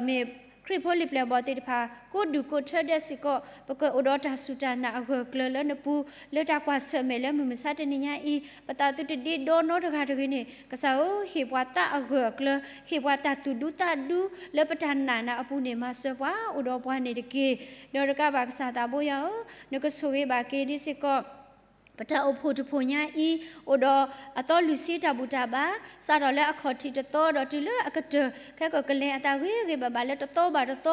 မ့ၢ်ခရံာ်ဖိလံၤပျဲၢ်ဘီၣ်သ့ၣ်တဖၣ် ကိးဒူၣ်ကိးထၢဒဲးစ့ၢ်ကီး, ပကအိၣ်ဒီးတၢ်စူၢ်တၢ်နာ်အဂၢၢ်ကျၢၤလၢနပူၤ, လၢတၢ်ကွၢ်ဆၢၣ်မဲာ်လၢမုၢ်မဆါတနံၤညါအံၤ, ပသးသုတဒ့ဒီနီတဂၤတဂ့ၤန့ၣ်, ကစၢ်ဧၢ, ဟ့ၣ်ပှၤသးအဂၢၢ်အကျၢၤ, ဟ့ၣ်ပှၤတၢ်သူၣ်ဒူသးဒူ လၢပတၢ်နာ်နၤအပူၤန့ၣ် မၤစၢၤပှၤအိၣ်ဒီးပှၤန့ၣ်တက့ၢ်. ဒီးတကးဘၣ်ကစၢ်သးဘိယွၤဧၢ, နကဆိၣ်ဂ့ၤဘၣ်က့ၤဒ်စ့ၢ်ကီး ပတၢ်အိၣ်ဖှိၣ်တဖှိၣ်ညါအံၤ, အိၣ်ဒီးအသီလွံၢ်ဆံတၢ်ဘူၣ်တၢ်ဘါ, စးထီၣ်လၢအခီၣ်ထံးတသီဒီးတုၤလၢအကတၢၢ်, ခဲကကလဲၤအသးဂ့ၤဂ့ၤဘၣ်ဘၣ်လၢတသီဘၣ်တသီ,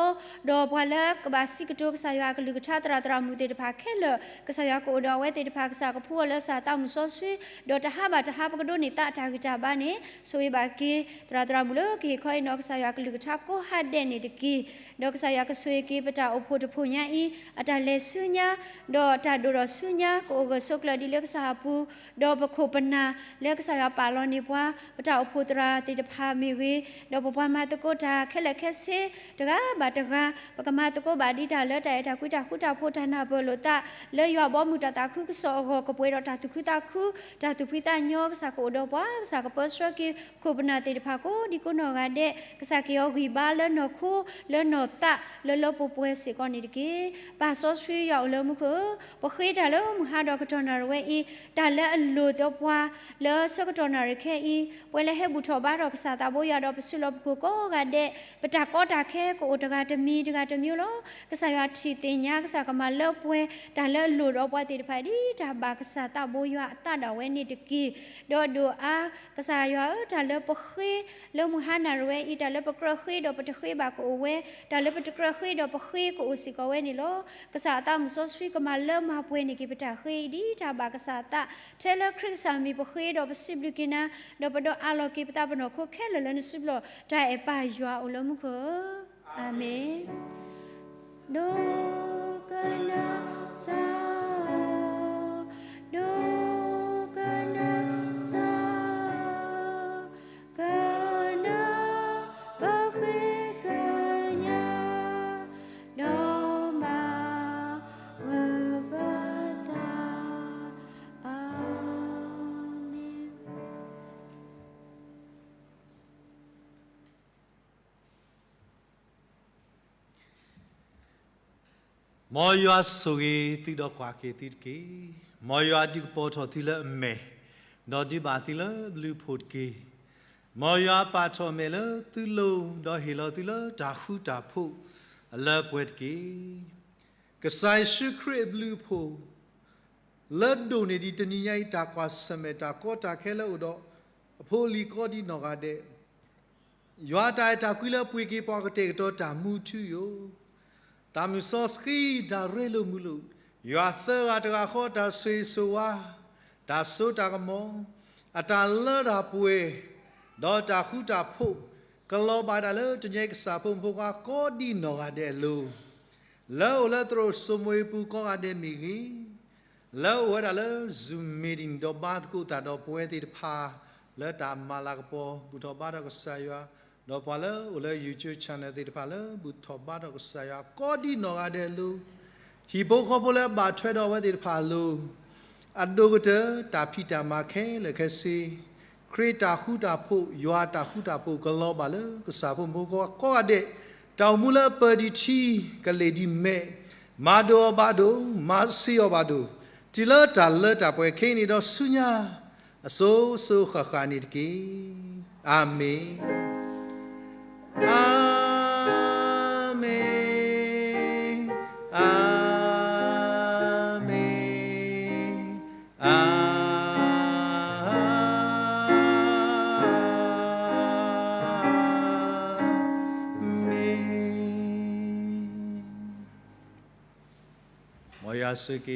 ဒီးပှၤလၢကဘၣ်စံးကတိၤကစၢ်ယွၤအကလုၢ်ကထါသရၣ်သရၣ်မုၣ်သ့ၣ်တဖၣ်ခဲလၢာ်, ကစၢ်ယွၤကအိၣ်ဒီးအဝဲသ့ၣ်တဖၣ်, ကစၢ်ကဖှူအီၤလၢကစၢ်သးမုၢ်စီဆှံ, ဒီးတဟါဘၣ်တဟါပကဒိးန့ၢ်သးအတၢ်ဂံၢ်တၢ်ဘါန့ၣ်, ဆိၣ်ဂ့ၤဘၣ်က့ၤ သရၣ်သရၣ်မုၣ်လၢကဟ့ၣ်ခီဟ့ၣ်နီၤကစၢ်ယွၤအကလုၢ်ကထါကိးဟါဒဲးန့ၣ်တက့ၢ်. ဒီးကစၢ်ယွၤကဆိၣ်ဂ့ၤက့ၤပတၢ်အိၣ်ဖှိၣ်တဖှိၣ်ညါအံၤ, အတၢ်လဲၤဆူညါ, ဒီးတၢ်ဒိၣ်ထီၣ်ဆူညါ, ကအိၣ်ဂၢၢ်ဆိးကျၢၤဒ်လၢကစၢ်အပူၤ, ဒီးပခိၣ်ပနၢ်လၢကစၢ်ယွၤပာ်လီၤန့ၢ်ပှၤ, ပတၢ်အိၣ်ဖှိၣ်သရၣ်သ့ၣ်တဖၣ်မ့ၢ်ဂ့ၤ, ဒီးပပှၤမၤသကိးတၢ်ခဲလၢာ်ခဲဆ့, တဂၤဘၣ်တဂၤ, ပကမၤသကိးဘၣ်ဒ်တၢ်လၢတၢ်အဲၣ်တၢ်ကွံတၢ်ဃူတၢ်ဖိးတၢ်နၢ်ပၢၢ်လိာ်သး, လၢယွၤဘီမုၢ်တၢ်သးခုကစီၣ်အဂီၢ် ကပှဲၤဒီးတၢ်သူၣ်ခုသးခု, တၢ်သူၣ်ဖှံသးညီ, ကစၢ်ကအိၣ်ဒီးပှၤ, ကစၢ်ကပၢဆှၢက့ၤ ခိၣ်ပနၢ်သ့ၣ်တဖၣ်ကိးဒံကိးနီၢ်ဂၤဒဲး, ကစၢ်ကဟ့ၣ်အီၤဂံၢ်ဘါလၢနီၢ်ခိ, လၢနီၢ်သး, လၢလၢပှဲၤပှဲၤစ့ၢ်ကီးန့ၣ်တက့ၢ်. ပၢ်စီဆှံယွၤအိၣ်လၢမူခိၣ်ဧၢ, ပဃ့တၢ်လၢမုၢ်ဟါဒီးကတီၢ်နၣ်ရံၣ်ဝဲအံၤ, တၢ်လၢအလိၣ်သီပှၤလၢဆၢကတီၢ်နၣ်ရံၣ်ခဲအံၤ, ပှၤလၢဟဲဘူၣ်ထီၣ်ဘါထီၣ်ကစၢ်သးဘိယွၤဒီးပစုလီၢ်ပခိၣ်ကိးဂၤဒဲး, ပတၢ်ကီတၢ်ခဲကအိၣ်တဂၤတမံၤတဂၤတမံၤလီၤ. ကစၢ်ယွၤထံၣ်သ့ၣ်ညါ, ကစၢ်ကမၤလၢပှဲၤ တၢ်လၢအလိၣ်ဒီးပှၤသ့ၣ်တဖၣ် ဒ်တၢ်ဘၣ်ကစၢ်သးဘိယွၤအသးဒၣ်ဝဲန့ၣ်တက့ၢ်. ဒီးဒိၣ်အါ ကစၢ်ယွၤဧၢ, တၢ်လၢပဃ့လၢမုၢ်ဟါနၣ်ရံၣ်ဝဲအံၤ, တၢ်လၢပကြၢးဃ့ဒီးပတဃ့ဘၣ်ကအိၣ်ဝဲ, တၢ်လၢပတကြၢးဃ့ဒီးပဃ့ကအိၣ်စ့ၢ်ကီးဝဲန့ၣ်လီၤ. ကစၢ်အသးမုၢ်စီဆှံကမၤလၢမၤပှဲၤန့ၢ်က့ၤပတၢ်ဃ့အံၤ ဒ်တၢ်ဘၣ်ကစၢ်အသး, ထဲလၢခရံာ်ကစၢ်မံၤပဃ့ဒီးပစံးဘျုးက့ၤနၤ, ဒီးပဒီးအးလီၤက့ၤပသးပနီၢ်ခိခဲလၢာ်လၢနစုပူၤလီၤ. တၢ်အဲၣ်ပၢ်ယွၤအိၣ်လၢမူခိၣ်ဧၢ, အၤမ့ၣ်. ဒိကနၣ်စၢ်ဧၢ, ဒိကနၣ်စၢ်ဧၢ, ကနၢ်ပဃ့ကညး, ဒီးမၤဝဲပသး, အၤမ့ၣ်. မ်ယွၤဆိၣ်ဂ့ၤသုဒီးကွၢ်က့ၤသုတက့ၢ်. မ်ယွၤဒုးကပီၤထီၣ်သုလၢအမဲာ်, ဒီးဒုးဘၣ်သုလၢဘျုးဖှိၣ်တက့ၢ်. မ်ယွၤပာ်ထီၣ်မဲာ်လၢသုလိၤ, ဒီးဟ့ၣ်လီၤသုလၢတၢ်ဃူတၢ်ဖိးအလၢပှဲၤတက့ၢ်. ကစၢ်ယ့ၣ်ၡူးခရံာ်အဘျုးအဖှိၣ်, လၢဒိၣ်န့ၢ်ဒံးတနံၤညါအံၤ တၢ်ကွၢ်ဆၢၣ်မဲာ်တၢ်ကီတၢ်ခဲလၢအိၣ်ဒီး အဖိအလံၤကိးဒံနီၢ်ဂၤဒဲး, ယွၤတၢ်အဲၣ်တၢ်ကွံလၢပှ့ၤက့ၤပှၤကတဲာ်ကတီၤတၢ်မူထူယိာ်, တၢ်မုၢ်စီဆှံတၢ်ရ့လိာ်မုာ်လိာ်, ယွၤသၢဂၤတဂၤဃီတၢ်ဆိၣ်ဂ့ၤဆိၣ်ဝါ, တၢ်စိတၢ်ကမီၤ, အတၢ်လၢတၢ်ပှဲၤ, ဒီးတၢ်ဃူတၢ်ဖိး, ကလီၤဘၣ်ဒၣ်လၢတနံၤညါအံၤကစၢ်ဖိမုၣ်ဖိခွါကိးဒံနီၢ်ဂၤဒဲးအလိၤ လၢအိၣ်လၢသရိာ်စိမိၤအပူၤကိးဂၤဒဲးမ့ၢ်ဂ့ၤ, လၢအိၣ်ဝဲဒၣ်လၢ Zoom meeting ဒီးဘါသကိးသးဒီးပဝဲသ့ၣ်တဖၣ် လၢတၢ်မၤလၤကပီၤ ဘူၣ်ထီၣ်ဘါထီၣ်ကစၢ်ယွၤ, ဒီးပှၤလၢအိၣ်လၢ YouTube channel သ့ၣ်တဖၣ်လၢ ဘူၣ်ထီၣ်ဘါထီၣ်ကစၢ်ယွၤ ကိးဒံနီၢ်ဂၤဒဲးအလိၤ, ဟံၣ်ဖိဃီဖိလၢအဘၣ်ထွဲဒီးအဝဲသ့ၣ်တဖၣ်အလိၤ အဒိၣ်ကတၢၢ် တၢ်ဖံးတၢ်မၤခဲလၢာ်ခဲဆ့, ခရံာ်တၢ်ဃူတၢ်ဖိး, ယွၤတၢ်ဃူတၢ်ဖိး ကလီၤဘၣ်လၢကစၢ်ဖိမုၣ်ဖိခွါကိးဂၤဒဲး, တၢ်အိၣ်မူလၢပၢၤဒံးထံ ကလ့ၢ်ဒံးမဲး, မၤဒိၣ်အီၤဘၣ်ဒိၣ်, မၤဆံးအီၤဘၣ်ဒိၣ်, တုၤလၢတၢ်လၢတၢ်ပှဲၤခဲအံၤန့ၣ်ဒီးဆူညါ အစိၤစိၤဃၣ်ဃၣ်န့ၣ်တက့ၢ်. အၤမ့ၣ်, အၤမ့ၣ်, အၤမ့ၣ်, အၤမ့ၣ်. မ်ယွၤဆိၣ်ဂ့ၤ